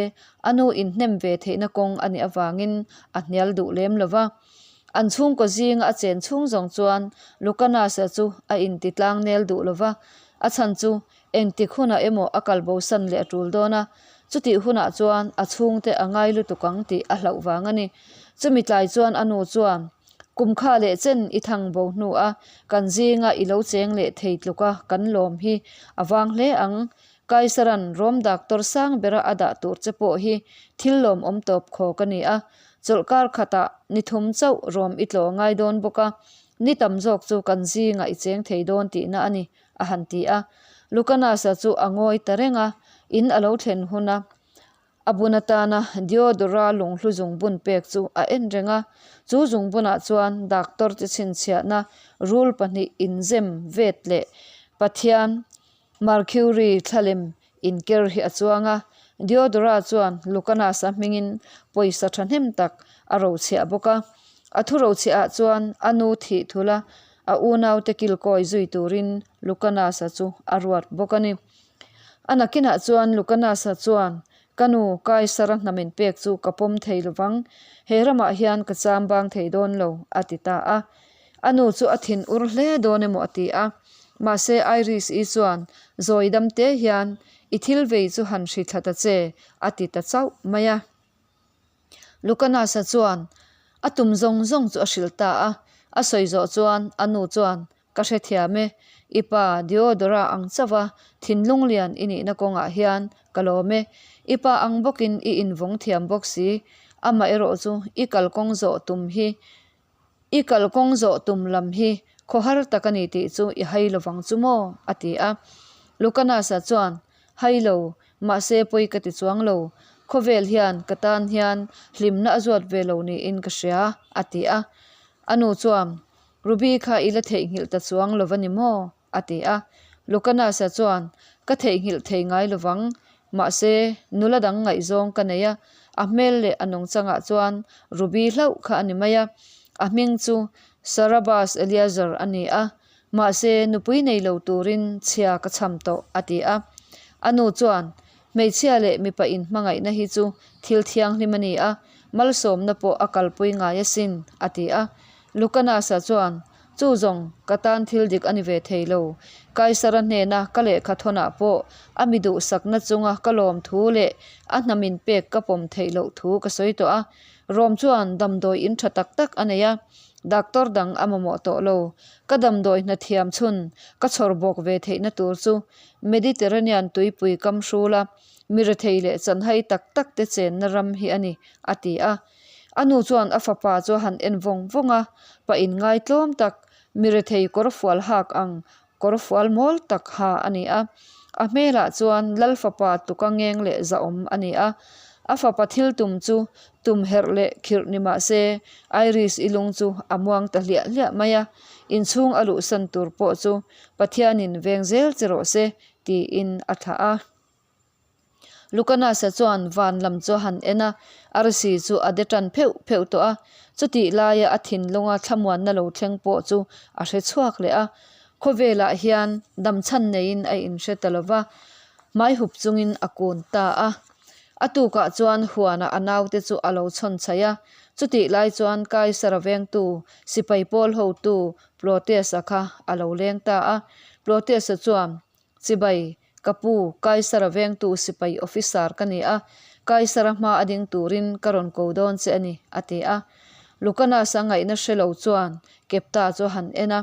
a nu inhnem ve theihna kawng a nih avangin a hnial duh lem lo va. An chhungkaw zinga a chen chhung zawng chuan Lucanus-a chu a inti tlang nel duh lo va, a chhan chu Engtik hunah emaw a kal bosan leh a tul dawn a, chutih hunah chuan a chhungte a ngai lutuk ang tih a hlauh vang a ni. Chumi tlai chuan a nu chuan, Kum kha leh chen i thang bo hnu a, kan zinga i lo cheng leh thei tluk a kan lawm hi a vang hle ang. Kaisaran Rom doctor sang bera a dah tur che pawh hi thil lawmawm tawp khawk a ni a, chawlhkar khatah ni thum chauh rawm i tlawh ngai dawn bawk a, ni tam zawk chu kan zingah i cheng thei dawn tihna a ni. a han ti a. Lucanus-a chu a ngawi ta reng a, in a lo thlen hun a. A bun atana Diodora lunghlu zungbun pek chu a en reng a, chu zungbunah chuan doctor te chhinchhiahna rul pahnih inzem vet leh Pathian Mercury thlalem inker hi a chuang a. Diodora chuan Lucanus-a hmingin pawisa thahnem tak a rochhiah bawk a. A thu rochhiahah chuan a nu thih thula a unaute kilkawi zui turin Lucanus-a chu a ruat bawk a ni. A nakinah chuan Lucanus-a chuan, Ka nu, Kaisara hnamin pek chu ka pawm thei lovang, he ramah hian ka cham bang thei dawn lo, a ti ta a. A nu chu a thin ur hle dawn emaw a ti a. Mahse Iris-i chuan zawi dam te hian, I thil vei chu han hri thla ta che, a ti ta chauh mai a. Lucanus-a chuan a tum zawng zawng chu a hrilh ta a. A sawi zawh chuan a nu chuan, Ka hrethiam e, i pa Diodora ang chauha thinlung lian i nihna kawngah hian ka lawm e. I pa ang bawkin i invawng thiam bawk si. Amaherawh chu i kalkawng zawh tum hi I kalkawng zawh tum lam hi khawhar tak a ni tih chu i hai lovang chu maw? a ti a. Lucanus-a chuan, Hai lo, mahse pawi ka ti chuang lo. Khawvel hian ka tan hian hlimna a zuat ve lo niin ka hria, a ti a. A nu chuan, Ruby kha i la theihnghilh ta chuang lo va ni maw? a ti a. Lucanus-a chuan, Ka theihnghilh thei ngai lo vang. Mahse, nula dang ngaihzawng ka nei a, a hmel leh a nungchangah chuan Ruby hlauh kha a ni mai a. A hming chu Sarabas Eleazar a ni a, mahse nupui nei lo turin chhia ka chham tawh, a ti a. A nu chuan, Hmeichhia leh mipa inhmangaihna hi chu thil thianghlim a ni a, malsawmna pawh a kalpui ngai asin, a ti a. Lucanus-a chuan, Chu zawng, ka tan thil dik a ni ve thei lo. Kaisara hnena ka lehkha thawnah pawh a mi duhsakna chunga ka lawm thu leh a hna min pek ka pawm theih loh thu ka sawi tawh a. Rom chuan damdawi in tha tak tak a nei a, doctor dang a mamawh tawh lo. Ka damdawi hna thiam chhun ka chhawr bawk ve theihna tur chu Mediterranean tuipui kam hrula mi rethei leh chanhai tak tak te chenna ram hi a ni, a ti a. A nu chuan a fapa chu a han en vawng vawng a, pa inngaitlawm tak, mi rethei kawr fual hak ang kawr fual mawl tak ha a ni a. A hmelah chuan Lal fapa tuka ngeng leh zahawm a ni a. A fapa thil tum chu tum herh leh khirh ni mah se, Iris i lung chu a muang ta hliah hliah mai a. Inchhung a luhsan tur pawh chu Pathianin veng zel che rawh se tiin a thlah a. Lucanus-a chuan van lam chu a han en a, arsi chu a de tan pheuh pheuh tawh a. Chutih laia a thinlunga thlamuanna lo thleng pawh chu a hre chhuak leh a. Khawvelah hian damchhan neiin a inhre ta lo va, hmai hup chungin a kun ta a. A tukah chuan huanah a naute chu a lo chhawn chhaih a. Chutih lai chuan Kaisara vengtu, sipai pawl hotu Plotius-a kha a lo leng ta a. Plotius-a chuan Chibai, ka pu, Kaisara vengtu sipai officer ka ni a, Kaisara hma a ding turin ka rawn ko dawn che a ni, a ti a. Lucanus-a ngaihna hre lo chuan Kepta chu a han en a.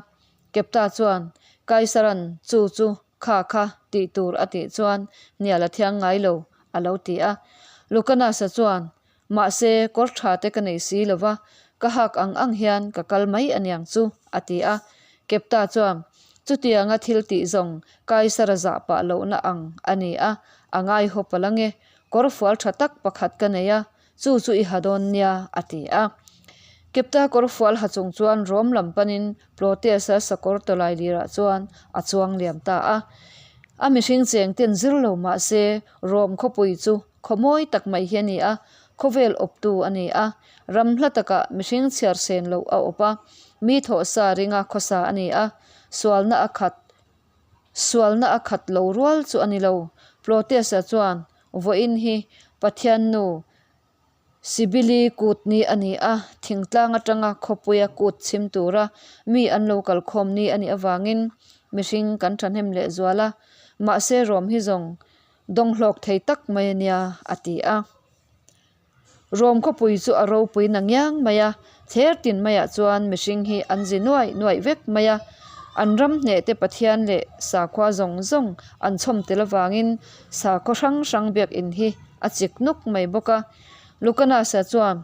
Kepta chuan, Kaisaran chu chu kha kha tih tur a tih chuan hnial a thiang ngai lo, a lo ti a. Lucanus-a chuan, Mahse, kawr tha te ka nei si lo va, ka hak ang ang hian ka kal mai aniang chu, a ti a. Kepta chuan, Chutianga thil tih zawng Kaisara zah pah lohna ang a ni a, a ngai haw palh ange. Kawr fual tha tak pakhat ka nei a, chu chu i ha dawn nia, a ti a. Kepta kawr fual ha chung chuan Rom lam panin Plotius-a sakawr tawlai lirah chuan a chuang liam ta a. A mihring cheng ten zir lo mah se, Rom khawpui chu Khaw mawi tak mai hi a ni a, khawvel awptu a ni a, ram hla takah mihring chhiar sen loh a awp a, mi thawhsa ringa khawsa a ni a, sualna a khat sualna a khat lo rual chu a ni lo. Plotius-a chuan vawiin hi Pathiannu Sibili kut ni a ni a, thingtlang atanga khawpuia kut chhim tura mi an lo kalkhawm ni a nih avangin mihring kan thahnem lehzual a, mahse Rom hi zawng Dawnghlawk thei tak mai a nia, a ti a. Rom khawpui chu a ropui na ngiang mai a, thler tin maiah chuan mihring hi an zi nuaih nuaih vek mai a. An ram hneh te Pathian leh sakhua zawng zawng an chhawm tel avangin sakhaw hrang hrang biakinn hi a chik nuk mai bawk a. Lucanus-a chuan,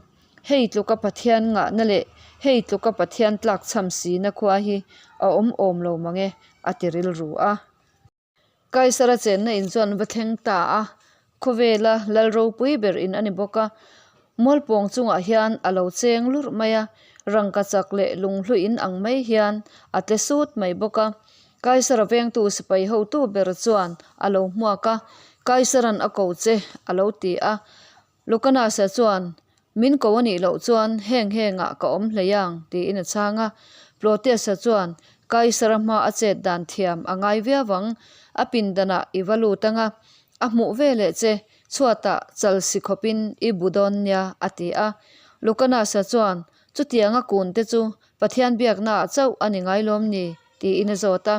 Hei tluka Pathian ngahna leh hei tluka Pathian tlakchham sina khua hi a awm awm lo mang e, a ti rilru a. Kaisara chenna in chuan va thleng ta a, Khawvela lal ropui ber in a ni bawk a, Mualpawng chungah hian a lo cheng lurh mai a, rangka chak leh lunghlu in ang mai hian a tle sut mai bawk a. Kaisara vengtu sipai hotu ber chuan a lo hmuak a, Kaisara'n a ko che a lo ti a. Lucanus-a chuan, Min ko a nih loh chuan heng hengah ka awm hlei ang tiin a chhang a. Plotius-a chuan, Kaisara hma a chet dan thiam a ngai viau ang, a pindanah i va lut ang a, a hmuh ve leh che Chhuatah chal si khawpin i bu dawn nia, a ti a. Lucanus-a chuan, Chutianga kun te chu Pathian biaknaah chauh a ni ngai lawm ni? tiin a zawt a.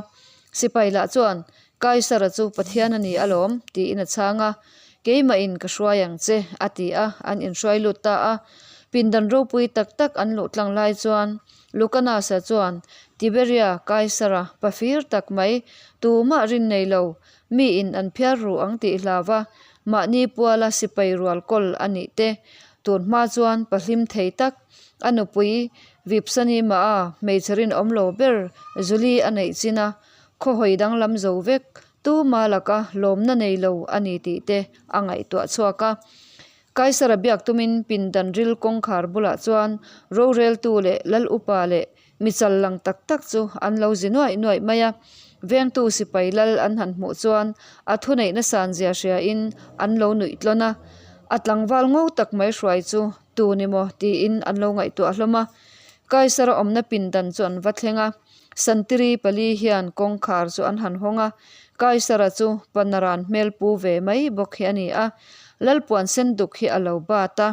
Sipai lah chuan, Kaisara chu Pathian a ni alawm, tiin a chhang a. Keimahin ka hruai ang che, a ti a, an inhruai lut ta a. Pindan ropui tak tak an luh tlang lai chuan Lucanus-a chuan, Tiberia, Kaisara, pafir tak mai, tumah rin nei lo, Mi in an phiar ru ang tih hlau a, mahni puala sipai rual kawl a nih te. Tun hma chuan pahlim thei tak, a nupui Vipsani Maa hmeichhe rinawm lo ber Julie a neih chin a, khawhawi danglam zo vek, tuma laka lawmna nei lo a ni tih te a ngaihtuah chhuak a. Kaisara biak tumin pindan ril kawngkhar bulah chuan roreltu leh lal upa leh Mi chal lang tak tak chu an lo zi nuaih nuaih mai a, vengtu sipai lal an han hmuh chuan a thuneihna san zia hriain an lo nuih tlawn a, a tlangval ngo tak mai hruai chu tu ni maw tiin an lo ngaihtuah hlawm a. Kaisara awmna pindan chu an va thleng a, Santiri pali hian kawngkhar chu an han hawng a, Kaisara chu panaran hmel pu ve mai bawk hi a ni a, Lalpuan senduk hi a lo bat a,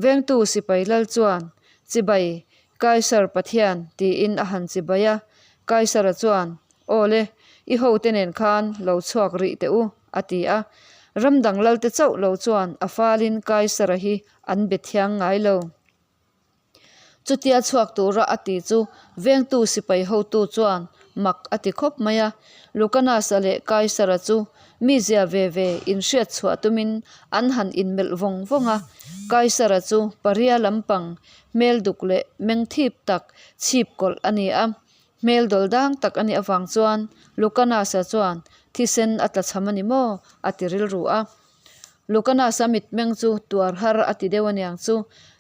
vengtu sipai lal chuan chibai Kaisar Pathian, tiin a han chibai a. Kaisara chuan, Aw le, i hote nen khan lo chhuak rih teh u, a ti a. Ram dang lalte chauh lo chuan a falin Kaisara hi an be thiang ngai lo. Chutia chhuak tura a ti chu vengtu sipai hotu chuan mak a ti khawp mai a. Lucanus-a leh Kaisara chu mi zia ve ve inhriat chhuah tumin an han inmelh vawng vawng a. Kaisara chu paria lampang Hmel duk leh meng thip tak chhip kawlh a ni a, hmel dawl dang tak a nih avang chuan Lucanus-a chuan thisen a tla chham a ni maw? a ti rilru a. Lucanus-a mitmeng chu tuar har a ti deuh aniang chu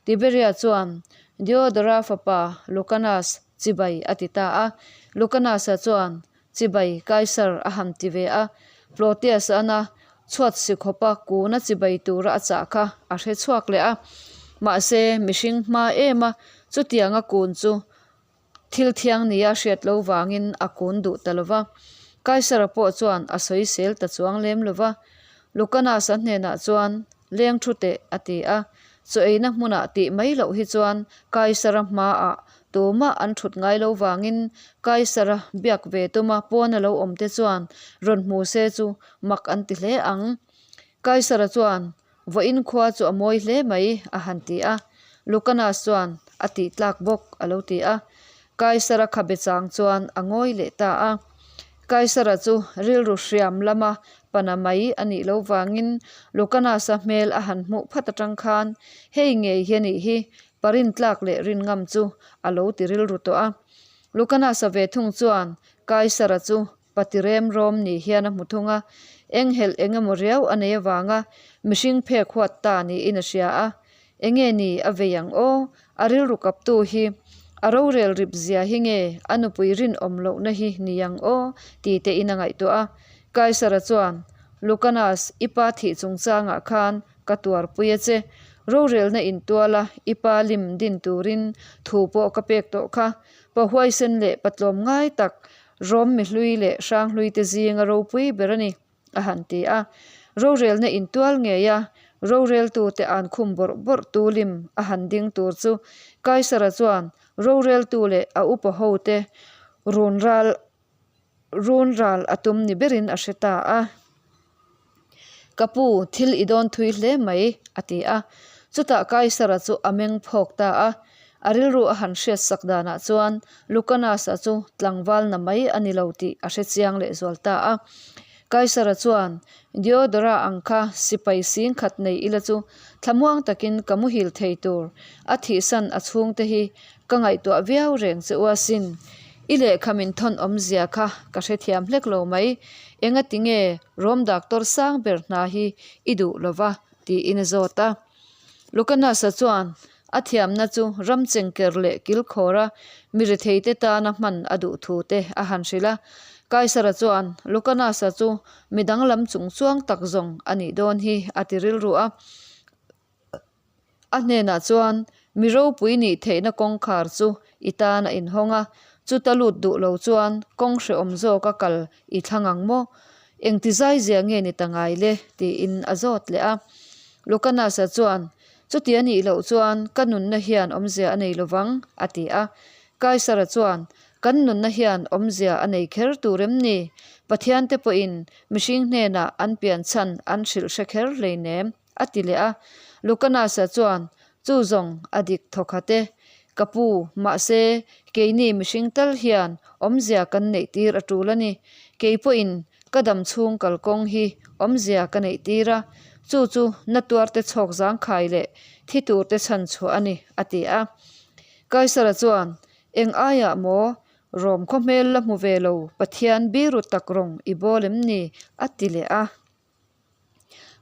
Tiberia chuan Diodora fapa Lucanus chibai a ti ta a. Lucanus-a chuan Chibai Kaisar a han ti ve a, Plotius-ana chhuat si khawpa kuna chibai tura a chah kha a hre chhuak leh a. Mahse, mihring hma em a, chutianga kun chu thil thiang nia hriat lo vangin a kun duh ta lo va. Kaisara pawh chuan a sawisel ta chuang lem lo va. Lucanus-a hnenah chuan, Leng thu teh, a ti a. Chaw eina hmunah tih mai loh hi chuan Kaisara hmaah Tumah an thut ngai lo vangin Kaisara biak ve tuma pawn a lo awm te chuan rawn hmu se chu mak an ti hle ang. Kaisara chuan, Vawiin khua chu a mawi hle mai, a han ti a. Lucanas chuan, A tih tlak bawk, a lo ti a. Kaisara khabe chang chuan a ngawi leh ta a. Kaisara chu rilru hriam lama pana mai a nih lo vangin Lucanasa hmel a han hmuh phat atang khan hei ngei hi a nih hi Pa rintlak leh rinngam chu a lo ti rilru tawh a. Lucanasa ve thung chuan Kaisara chu pa ti rem rawm ni hian a hmu thung a, enghelh eng emaw riau a nei avanga mihring phek huat ta niin a hria a. Enge ni a vei ang aw? A rilru kaptu hi a rorel rip zia hi nge a nupui rinawm lohna hi ni ang aw? ti tein a ngaihtuah a. Kaisara chuan, Lucanas, i pa thih chungchangah khan Ka tuarpui a che. Rorelna intuala i pa lim din turin thu pawh ka pek tawh kha. Pa huaisen leh pa tlawm ngai tak, Rom mihlui leh hranghlui te zinga ropui ber a ni, a han ti a. Rorelna intual ngeia roreltute an khum bawrh bawrh tu lim a han ding tur chu Kaisara chuan roreltu leh a upa hote run ral Run ral a tum ni berin a hre ta a. Ka pu, thil i dawn thui hle mai, a ti a. Chutah Kaisara chu a meng phawk ta a. A rilru a han hriat sak danah chuan Lucanus-a chu tlangval na mai a ni lo tih a hre chiang lehzual ta a. Kaisara chuan, Diodora ang kha sipai sing khat nei ila chu thlamuang takin ka muhil thei tur, a thihsan a chhungte hi Ka ngaihtuah viau reng che u asin. I lehkha min thawn awmzia kha ka hrethiam hlek lo mai. Engati nge Rom doctor sang ber hna hi i duh lo va? tiin a zawt a. Lucanus-a chuan a thiamna chu ram chengker leh kilkhawra mi retheite tana hman a duh thu te a han hrilh a. Kaisara chuan Lucanus-a chu mi danglam chungchuang tak zawng a nih dawn hi a ti rilru a. A hnenah chuan, Mi ropui nih theihna kawngkhar chu i tan a inhawng a, chuta lut duh lo chuan kawng hrehawm zawka kal i thlang ang maw? Engti zai zia nge ni ta ngai le? tiin a zawt leh a. Lucanus-a chuan, Chuti a nih loh chuan ka nunna hian awmzia a nei lovang, a ti a. Kaisara chuan, Kan nunna hian awmzia a nei kher tur em ni? Pathiante pawhin mihring hnenah an pian chhan an hrilh hre kher hleinem. A ti leh a. Lucanus-a chuan, Chu zawng, a dik thawkhat e. Ka pu, mahse, keini mihring tal hian awmzia kan neih tir a tul a ni. Kei pawhin ka dam chhung kalkawng hi awmzia ka neih tir a, chu chu na tuarte chhawk zangkhai leh thi turte chhan chhuah a ni, a ti a. Kaisara chuan, Eng aiah maw, Rom khaw hmel la hmu ve lo Pathian biru tak rawng i bawl em ni? a ti leh a.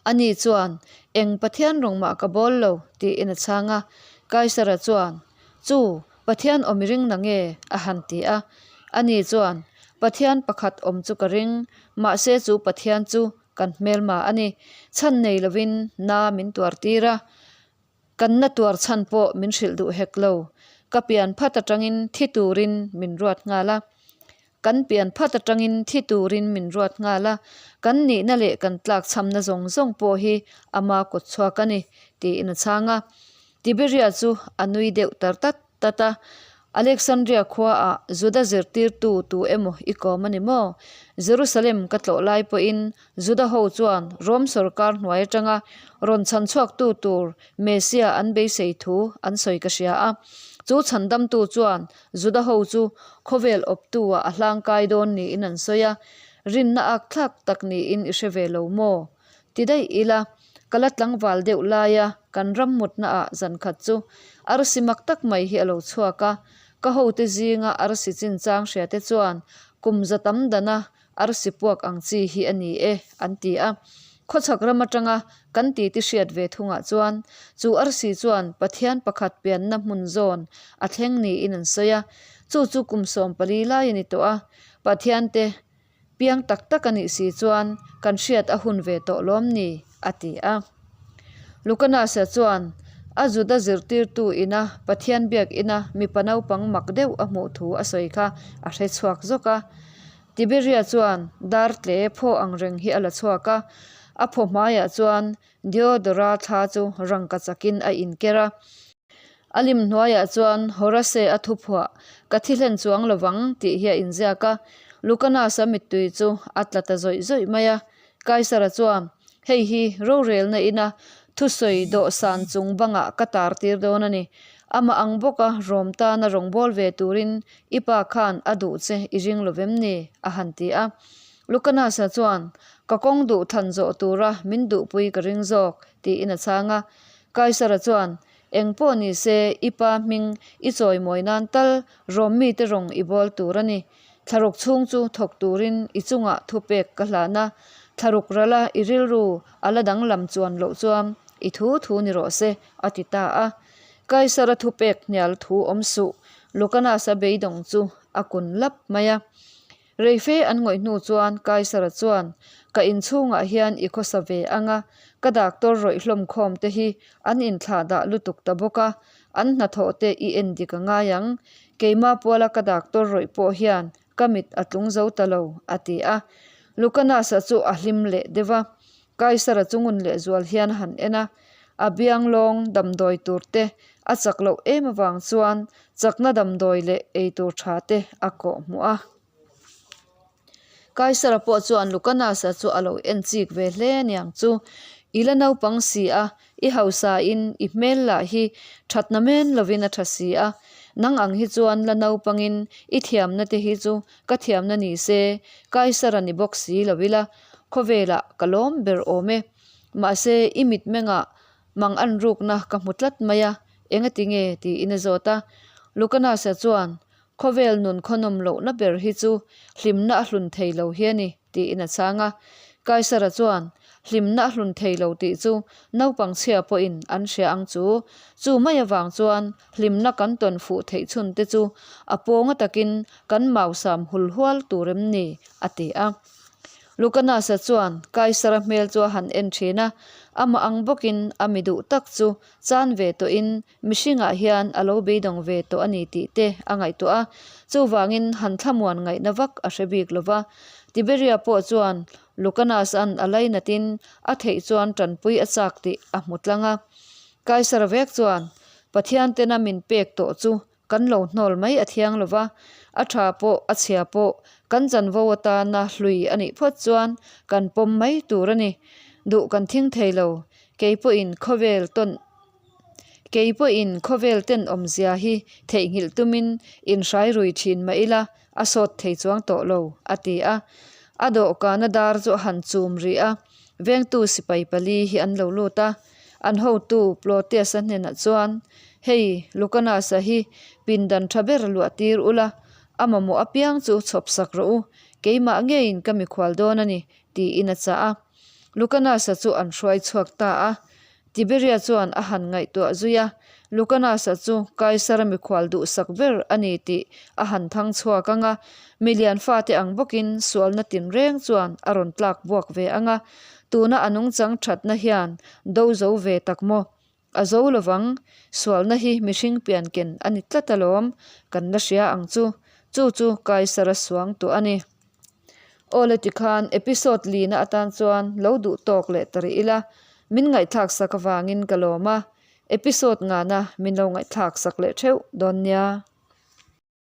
Ani chuan, Eng Pathian rawng mah ka bawl lo, tiin a chhang a. Kaisara chuan, Chu, Pathian awm i ring na nge? a han ti a. Ani chuan, Pathian pakhat awm chu ka ring, mahse chu Pathian chu kan hmelma a ni. Chhan nei lovin na min tuar tir a. Kan na tuar chhan pawh min hrilh duh hek lo. Ka pian phat atangin thi turin min ruat nghal a. Kan pian phat atangin thi turin min ruat nghal a. Kan nihna leh kan tlak chhamna zawng zawng pawh hi ama kawt chhuak a ni, tiin a chhang a. Tiberia chu a nui deuh tar tat tat a. Alexandria khuaah Juda zirtirtu tu emaw i kawm a ni maw? Jerusalem ka tlawh lai pawhin Juda ho chuan Rom sawrkar hnuai atanga rawn chhan chhuaktu tur Messiah an beisei thu an sawi ka hria a. Chu chhandamtu chuan Juda ho chu khawvel awptu-ah a hlangkai dawn niin an sawi a. Rinna ak thlak tak niin i hre ve lo maw? Ti daih ila, ka la tlangval deuh laia kan ram mutnaah zan khat chu arsi mak tak mai hi a lo chhuak a. Ka hote zinga arsi chinchang hriate chuan kum za tam dana arsi puak ang chi hi a ni e, an ti a. Khawchhak ram atanga kan titi hriat ve thungah chuan chu arsi chuan Pathian pakhat pianna hmun zawn a thleng niin an sawi a. Chu chu kum 14 lai a ni tawh a, Pathiante Piang tak tak a nih si chuan kan hriat a hun ve tawh lawm ni? a ti a. Lucanus-a chuan a Juda zirtirtu ina Pathian biak ina mipa naupang mak deuh a hmuh thu a sawi kha a hre chhuak zawk a. Tiberia chuan dar tle phaw ang reng hi a la chhuak a, a phaw hmaiah chuan Diodora thla chu rangka chakin a inker a. A lim hnuaiah chuan Horace a thuphuah, Ka thi hlen chuang lovang tih hi a inziak a. Lucanus-a mittui chu a tla ta zawih zawih mai a. Kaisara chuan, Hei hi rorelna ina thusawi dawhsan chung bangah ka tar tir dawn a ni. Amah ang bawka rawm tana rawngbâwl ve turin i pa khan a duh che i ring lovem ni? a han ti a. Lucanus-a chuan, Ka kawng duh than zawh tura min duhpui ka ring zawk, tiin a chhang a. Kaisara chuan, Eng pawh ni se, i pa hming i chawimawi nan tal rawm mite rawng i bawl tur a ni. Thlaruk chhung chu thawk turin i chungah thupek ka hlan a, thlaruk rala i rilru a la danglam chuan loh chuan i thu thu ni rawh se, a ti ta a. Kaisara thupek hnial thu awm suh, Lucanus-a beidawng chu a kun lap mai a. Reife an ngawih hnu chuan Kaisara chuan, Ka inchhungah hian i khawsa ve ang a, ka doctor rawih hlawm khawm te hi an inthlah dah lutuk ta bawk a, an hnathawh te i en dik a ngai ang. Keima puala ka doctor rawih pawh hian ka mit a tlung zo ta lo, a ti a. Lucanus-a chu a hlim leh deuh a, Kaisara chu ngun lehzual hian a han en a, a biang lawng damdawi tur te a chak loh em avang chuan chakna damdawi leh ei tur tha te a kawh hmuh a. Kaisara pawh chuan Lucanus-a chu a lo en chik ve hle aniang chu, I la naupang si a, i hausa in i hmel lah hi thatna men lovin a tha si a, nang ang hi chuan la naupangin i thiamna te hi chu ka thiamna ni se, Kaisara ni bawk si lo ila, Khawvelah ka lawm ber awm e. Mahse, i mitmengah mang an rukna ka hmu tlat mai a, engati nge? tiin a zawt a. Lucanus-a chuan, Khawvel nun khawnawm lohna ber hi chu hlimna a hlun thei lo hi a ni, tiin a chhang a. Kaisara chuan, Hlimna a hlun thei lo tih chu naupang chhia pawhin an hria ang chu. Chu mai avang chuan hlimna kan tawn fuh theih chhun te chu a pawnga takin kan mausam hul hual tur em ni? a ti a. Lucanus-a chuan Kaisara hmel chu a han en thin a, amah ang bawkin a mi duh tak chu chan ve tawhin mihringah hian a lo beidawng ve tawh a ni tih te a ngaihtuah a, chuvangin han thlamuan ngaihna vak a hre bik lo va. Tiberia pawh chuan Lucanus-a'n a lainatin a theih chuan tanpui a chak tih a hmu tlang a. Kaisara vek chuan Pathian tena min pek tawh chu Kan lo hnawl mai a thiang lo va, a tha pawh a chhia pawh kan chanvo atana hlui a nih phawt chuan kan pawm mai tur a ni. Duh kan thing thei lo, kei pawhin khawvel tawn kei pawhin khawvel tenawmzia hi theihnghilh tumin inhrai rui thin mah ila a sawt thei chuang tawh lo, a ti a. A dawhkana dar chu a han chum rih a, vengtu sipai pali hi an lo lut a. An hotu Plotius-a hnenah chuan, Hei, Lucanus-a hi pindan tha ber luah tir ula, a mamawh apiang chu chhawp sak rawh u, keimah ngeiin ka mikhual dawn a ni, tiin a chah a. Lucanus-a chu an hruai chhuak ta a. Tiberia chuan a han ngaihtuah zui a, Lucanus-a chu Kaisara mikhual duhsak ber a ni tih a han thang chhuak ang a, milian fate ang bawkin sualna tinreng chuan a rawn tlak buak ve ang a, Tuna a nungchang thatna hian do zo ve tak maw? A zo lovang, sualna hi mihring pianken a ni tlat alawm, kan la hria ang chu. Chu chu Kaisara suang tawh a ni. Aw le tikhan episode lina atan chuan lo duh tawk leh ta rih ila, min ngaihthlak sak avangin ka lawm a, episode ngana min lo ngaihthlak sak leh theuh dawn nia.